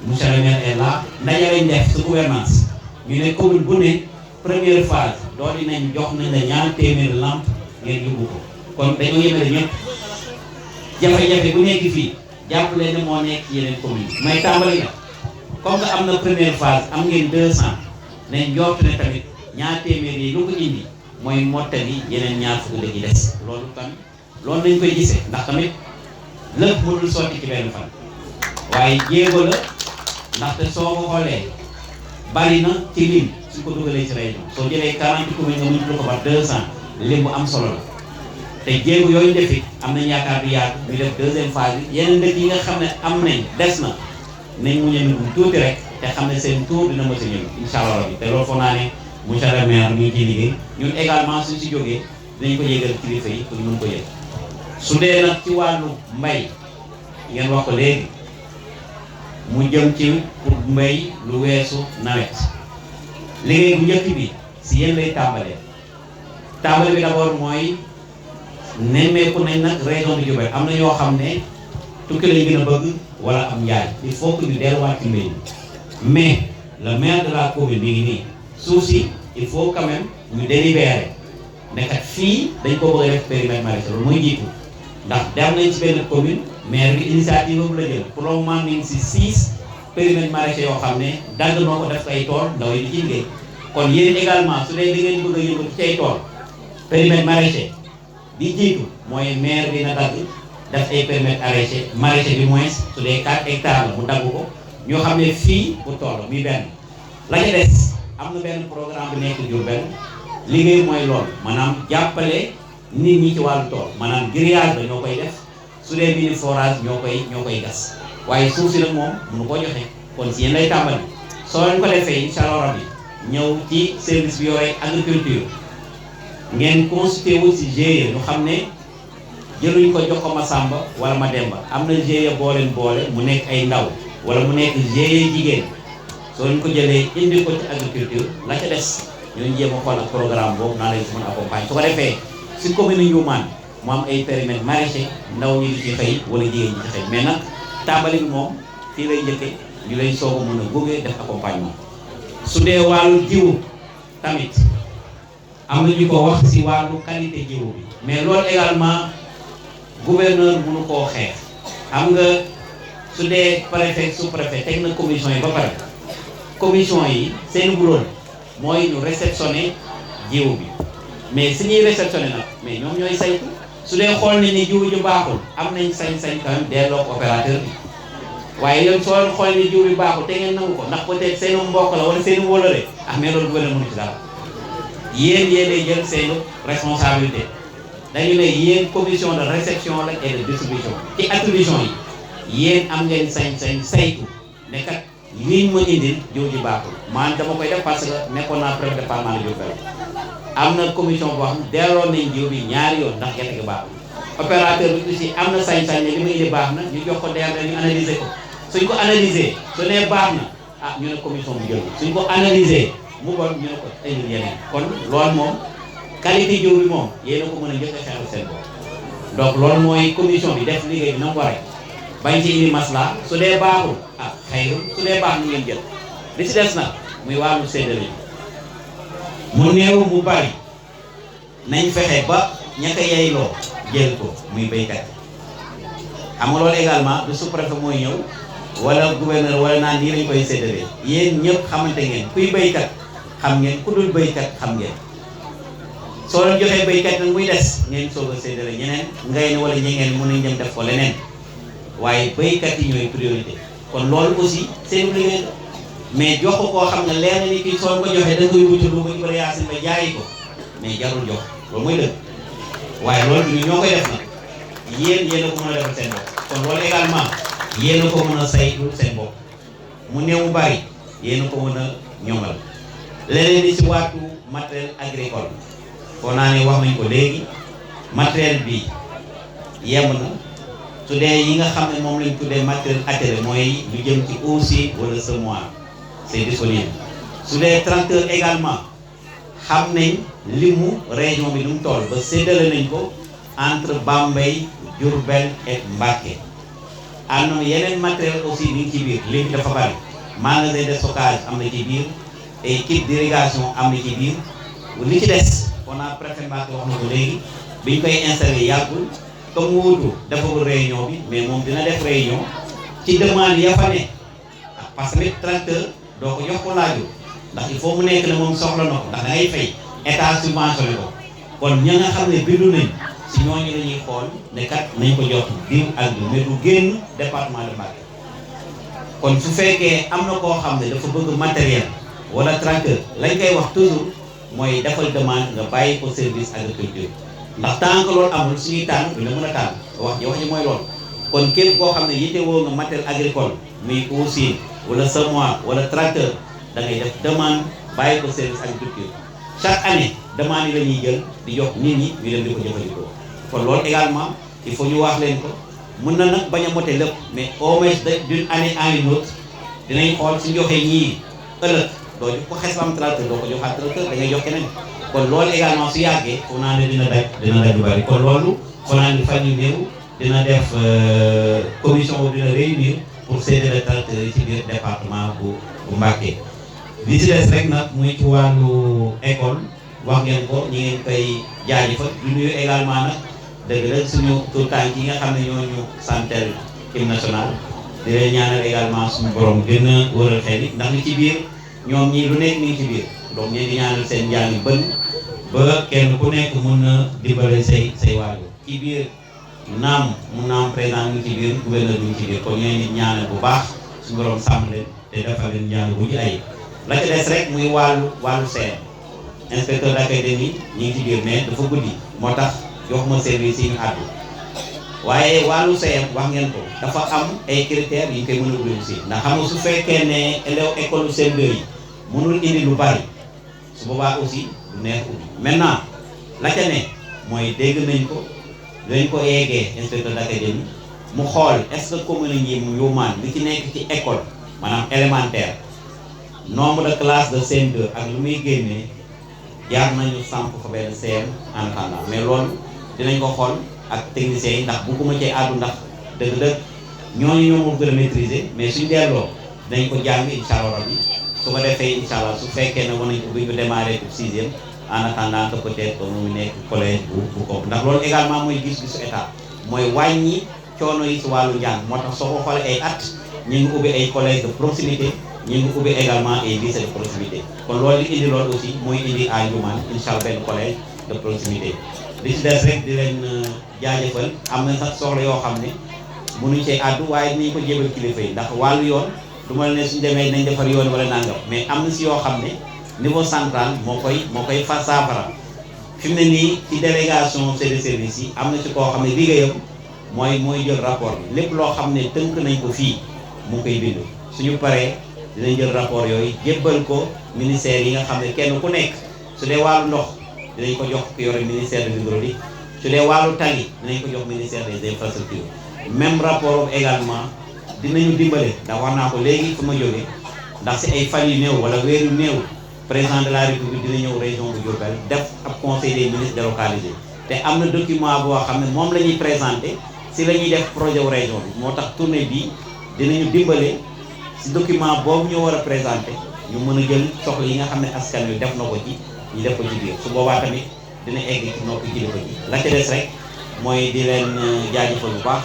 monsieur le maire est là ndaje lañ def sa gouvernance ñu ne commune bu ne première phase doon nañ jox nañ la ñaar téeméer lamp ngeen yóbbu ko kon dañoo yemale ñëpp jafe-jafe bu nekk fii jàpp leen ne moo nekk yeneen commune may tàmbali na comme que am na première phase am ngeen 200 nañ njort ne tamit ñaar téeméer yi lu ko indi mooy mottali yeneen ñaar fukk dëgg yi des loolu tamit loolu nañ koy gisee ndax tamit lépp mënul sotti ci benn fan waaye jéego la ndaxte soo ko xoolee bari na ci lim suñ ko dugalee ci région soo jëlee 40 communes nga multiplié ko par 200 lim bu am solo la te jéego yooyu defi am nañ yaakaar bi yaatu ñu def deuxième phase bi yeneen dëkk yi nga xam ne am nañ des na nañ mu ñëw tuuti rek te xam ne seen tour dina mën a ñëw incha allah rabbi te loolu foog naa ne monsieur le maire ñu ngi ciy liggéey ñun également suñ si jógee dinañ ko yëgal kilifa yi pour ñu mën ko yëg su dee nag ci wàllu mbay ngeen wax ko léegi mu jëm ci pour mbay lu weesu nawet liggéey bu njëkk bi si yéen lay tàmbalee tàmbale bi d'abord mooy nemmeeku nañ nag région de Diourbel am na ñoo xam ne tukki lañ gën a bëgg wala am njaay il faut que ñu delluwaat ci mbay mi mais le maire de la commune mi ngi nii suuf si il faut quand même ñu délibérer ne kat fii dañ ko bëgg a def périmètre maraîcher loolu mooy jiitu ndax dem nañ ci benn commune maire bi initiative boobu la jël pour le moment mi ngi si 6 périmètres maraîchers yoo xam ne dagg noo ko def ay tool ndaw yi di ci liggéey kon yéen également su dee da ngeen bëgg a yëngatu ci ay tool périmètre maraîcher bi jiitu mooy maire bi na dagg def ay périmètres maraîcher bi moins su dee 4 hectares la mu dagg ko ñoo xam ne fii bu toll muy benn la ca des am na benn programme bu nekk Diourbel liggéey mooy loolu maanaam jàppale nit ñi ci wàllu tool maanaam grillage la ñoo koy def su dee mini forage ñoo koy gas waaye suuf si nag moom mënu koo joxe kon si yéen lay tàmbali soo leen ko defee incha allah rabbi ñëw ci service bi yore agriculture ngeen consulté wu si GIE ñu xam ne jëluñ ko jox ko ma Samba wala ma Demba am na GIE boole mu nekk ay ndaw wala mu nekk GIE jigéen soo leen ko jëlee indi ko ci agriculture la ca des ñooñu jéem a xool ak programme boobu naa leen si mën a accompagner su ko defee si commune Ndioumane mu am ay périmètres maraîchers ndaw ñi di ci xëy wala jigéen ñi ci xëy mais nag tàmbali bi moom fii lay njëkkee ñu lay soog a mën a góobee def accompagnement. su dee wàllu jiwu tamit am na ñu ko wax si wàllu qualité jiwu bi mais loolu également gouverneur mënu koo xeex xam nga su dee préfet sous-préfet teg na commission yi ba pare commission yi seen buloon mooy ñu réceptionné jiwu bi mais si ñuy réceptionné nag mais ñoom ñooy saytu su dee xool nañ ni jiwu ju baaxul am nañ sañ-sañ quand même delloo ko opérateur bi waaye yow soo xool ni jiw bi baaxul te ngeen nangu ko ndax peut-être seenu mbokk la wala seenu wóolare ah mais loolu gouvernement mënu ci dara yéen yéenay jël seenu responsabilité dañu ne yéen commission de réception la et de distribution ci attribution yi yéen am ngeen sañ-sañ saytu ne kat liñ ma indil jiw ji baaxul man dama koy def parce que nekkoon naa préfet département de Diourbel am na commission boo xam ne delloo nañ jiw bi ñaari yoon ndax gerte gi baaxul opérateur bi aussi am na sañ-sañ ne li ma indi baax na ñu jox ko DRD ñu analyser ko suñ ko analyser su nee baax na ah ñu ne commission bu jël suñ ko analyser mu bon ñu ne ko indil yeneen kon loolu moom qualité jiw bi moom yéen a ko mën a njëkk a xeexal seen bopp donc loolu mooy commission bi def liggéey bi na mu waree bañ ci indi masla su dee baaxul ah xëyul su dee baax ñu ngeen jël li ci des nag muy wàllu séddale mu néew mu bari nañ fexe ba ñaka yeyloo jël ko muy béykat xam nga loolu également du sous-préfet mooy ñëw wala gouverneur wala naan nii lañ koy séddalee yéen ñëpp xamante ngeen kuy béykat xam ngeen ku dul béykat xam ngeen soo leen joxee béykat nag muy des ngeen soog a séddale ñeneen ngay ne wala ñi ngeen mën nañ dem def ko leneen waaye béykat yi ñooy priorité kon loolu aussi seen liggéey la mais jox ko koo xam ne leer na ni kii soo ko joxee da ngay wuti lu ko Ibrahima Yacine ba jaayi ko mais jarul jox loolu mooy dëgg waaye loolu ñu ñoo koy def nag yéen a ko mën a defal seen bopp kon loolu également yéen a ko mën a saytu seen bopp mu néew mu bari yéen a ko mën a ñoŋal leneen li si wàllu matériel agricole foo naa ne wax nañ ko léegi matériel bi yemb na su dee yi nga xam ne moom lañ tuddee matériel attelé mooy lu jëm ci aussi wala semoir c'est disponible su dee tracteur également xam nañ limu région bi nu mu toll ba séddale nañ ko entre Bambey Diourbel et Mbacké am na yeneen matériel aussi mi ngi ci biir léegi dafa bari magasin de stockage am na ci biir et kit d'irrigation am na ci biir li ci des on a préfet Mbacké wax na ko léegi biñ koy installé yàggul comme wuutu defagul réunion bi mais moom dina def réunion ci demande ya fa ne parce que tracteur doo ko jox ko laaju ndax il faut mu nekk ne moom soxla na ko ndax da ngay fay état subventionné ko kon ña nga xam ne bindu nañ si ñooñu la ñuy xool ne kat nañ ko jox diw ak diw mais du génn département de Mbacké kon su fekkee am na koo xam ne dafa bëgg matériel wala tracteur lañ koy wax toujours mooy defal demande nga bàyyi ko service agriculture ndax tant que loolu amul suñuy tànn du la mën a tànn wax ji mooy loolu kon képp koo xam ne yittewoo nga matériel agricole muy aussi wala semoir wala tracteur da ngay def demande bàyyi ko service agriculture chaque année demande yi la ñuy jël di jox nit ñi ñu dem di ko jëfandikoo kon loolu également il faut ñu wax leen ko mën na nag bañ a mote lépp mais au moins d'une année à une autre dinañ xool suñu joxee ñii ëllëg doo jox ko xes ba am tracteur doo ko joxaat tracteur da ngay jox keneen kon loolu également su yàggee foo naa ne dina daj lu bari kon loolu foo naa ne fan yu néew dina def commission boobu dina réunir pour séddale tracteurs yi ci biir département bu Mbacké li ci des rek nag muy ci wàllu école wax ngeen ko ñi ngeen koy jaajëfal du nuyu également nag dëgg la suñu tuutànk yi nga xam ne ñoo ñu santel hymne national di leen ñaanal également suñu borom gën a wëral xel yi ndax li ci biir ñoom ñii lu nekk ni ngi ci biir donc ñu di ñaanal seen njàng bën ba kenn ku nekk mun na dimbale say waajur ci biir naam mu naam président mi ngi ci biir gouverneur mi ngi ci biir kon ñooy nit ñaanal bu baax suñu borom sàmm leen te defal leen njàng bu ñu ay la ca des rek muy wàllu CM inspecteur d'académie ñi ngi ci biir mais dafa guddi moo tax joxuma service yi ñu àddu waaye wàllu CM wax ngeen ko dafa am ay critères yi ñu koy mën a réussir ndax xam nga su fekkee ne élève école CM2 yi mënul indi lu bari su boobaa aussi du neex ubbi maintenant la ca ne mooy dégg nañ ko dañ ko yeggee inspecteur d'académie mu xool est-ce que commune yi mu Ndioumane li ci nekk ci école maanaam élémentaire nombre de classes de CM2 ak lu muy génnee jaar nañu samp fa benn CM en attendant mais loolu dinañ ko xool ak techniciens yi ndax bugguma ci àddu ndax dëgg-dëgg ñooñu ñoo moo gën a maîtriser mais suñ delloo dinañ ko jàng incha allah rabbi su ko defee incha allah su fekkee ne war nañ ko bu ñu démarrer pour 6e en attendant que peut-être que mu nekk collège bu ko ndax loolu également mooy gis-gisu état mooy wàññi coono yi si wàllu njàng moo tax soo ko xoolee ay at ñu ngi ubbi ay collège de proximité ñu ngi ubbi également ay lycée de proximité kon loolu li indi loolu aussi mooy indi à Ndioumane incha allah benn collège de proximité li ci des rek di leen jaajëfal am na sax soxla yoo xam ne mënuñ cee àddu waaye dinañ ko jébal kilifa yi ndax wàllu yoon du ma la ne suñ demee nañ defar yoon wala nangam mais am na si yoo xam ne niveau central moo koy fa saafara fi mu ne nii ci délégation chef de service yi am na ci koo xam ne liggéeyam mooy jël rapport bi lépp loo xam ne tënk nañ ko fii mu koy bind suñu paree dinañ jël rapport yooyu jébbal ko ministère yi nga xam ne kenn ku nekk su dee wàllu ndox dinañ ko jox ku yore ministère de l'hydraulique su dee wàllu tali dinañ ko jox ministère des infrastructures même rapport également dinañu dimbale ndax wax naa ko léegi fu ma jógee ndax si ay fan yu néew wala weer yu néew président de la république dina ñëw région bu Diourbel def ab conseil des ministres délocalisé te am na document boo xam ne moom la ñuy présenté si la ñuy def projet wu région bi moo tax tournée bi dinañu dimbale si document boobu ñu war a présenté ñu mën a jël soxla yi nga xam ne askan wi def na ko ci ñu def ko ci biir su boobaa tamit dina egg ci noppi kilifa ji la ca des rek mooy di leen jaajëfal bu baax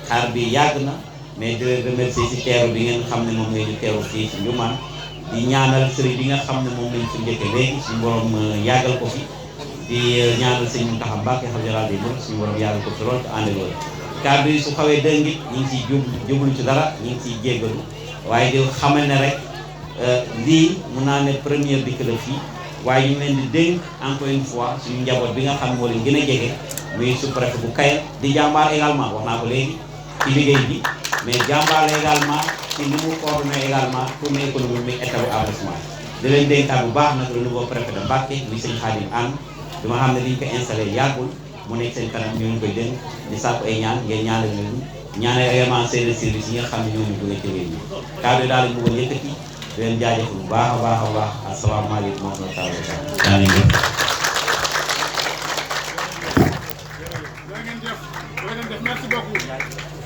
xaar bi yàgg na mais di leen remercier si teeru bi ngeen xam ne moom ngay ñu teeru fii si Ndioumane di ñaanal sëriñ bi nga xam ne moom lañ fi njëkke léegi suñu borom yàggal ko fi di ñaanal sëñ Mountakha Mbacké xalifa général des mourides suñu borom yàggal ko fi lool te ànd loolu kàddu yi su xawee dëngit ñu ngi siy jublu ci dara ñu ngi siy jéggalu waaye di xamal ne rek lii mun naa ne première dikk la fii waaye ñu leen di dénk encore une fois suñu njaboot bi nga xam ne moo leen gën a jege muy sous-préfet bu Kayel di jàmbaar également wax naa ko léegi ci liggéey bi mais jàmbaar également ci ni mu coordonné également tournée économique bi état bu arrondissement di leen dénkaat bu baax nag le nouveau préfet de Mbacké muy sëñ Khadim Anne bi ma xam ne liñ ko installé yàggul mu nekk seen kanam ñoo ngi koy dénk di sàkku ay ñaan ngeen ñaanal leen ñaanal également seen service yi nga xam ne ñoo ñu jógee ci réew mi kàddu daal lañ bëggoon yëkkati di leen jaajëfal bu baax a baax a baax asalaamaaleykum wa rahmatulah. Merci beaucoup.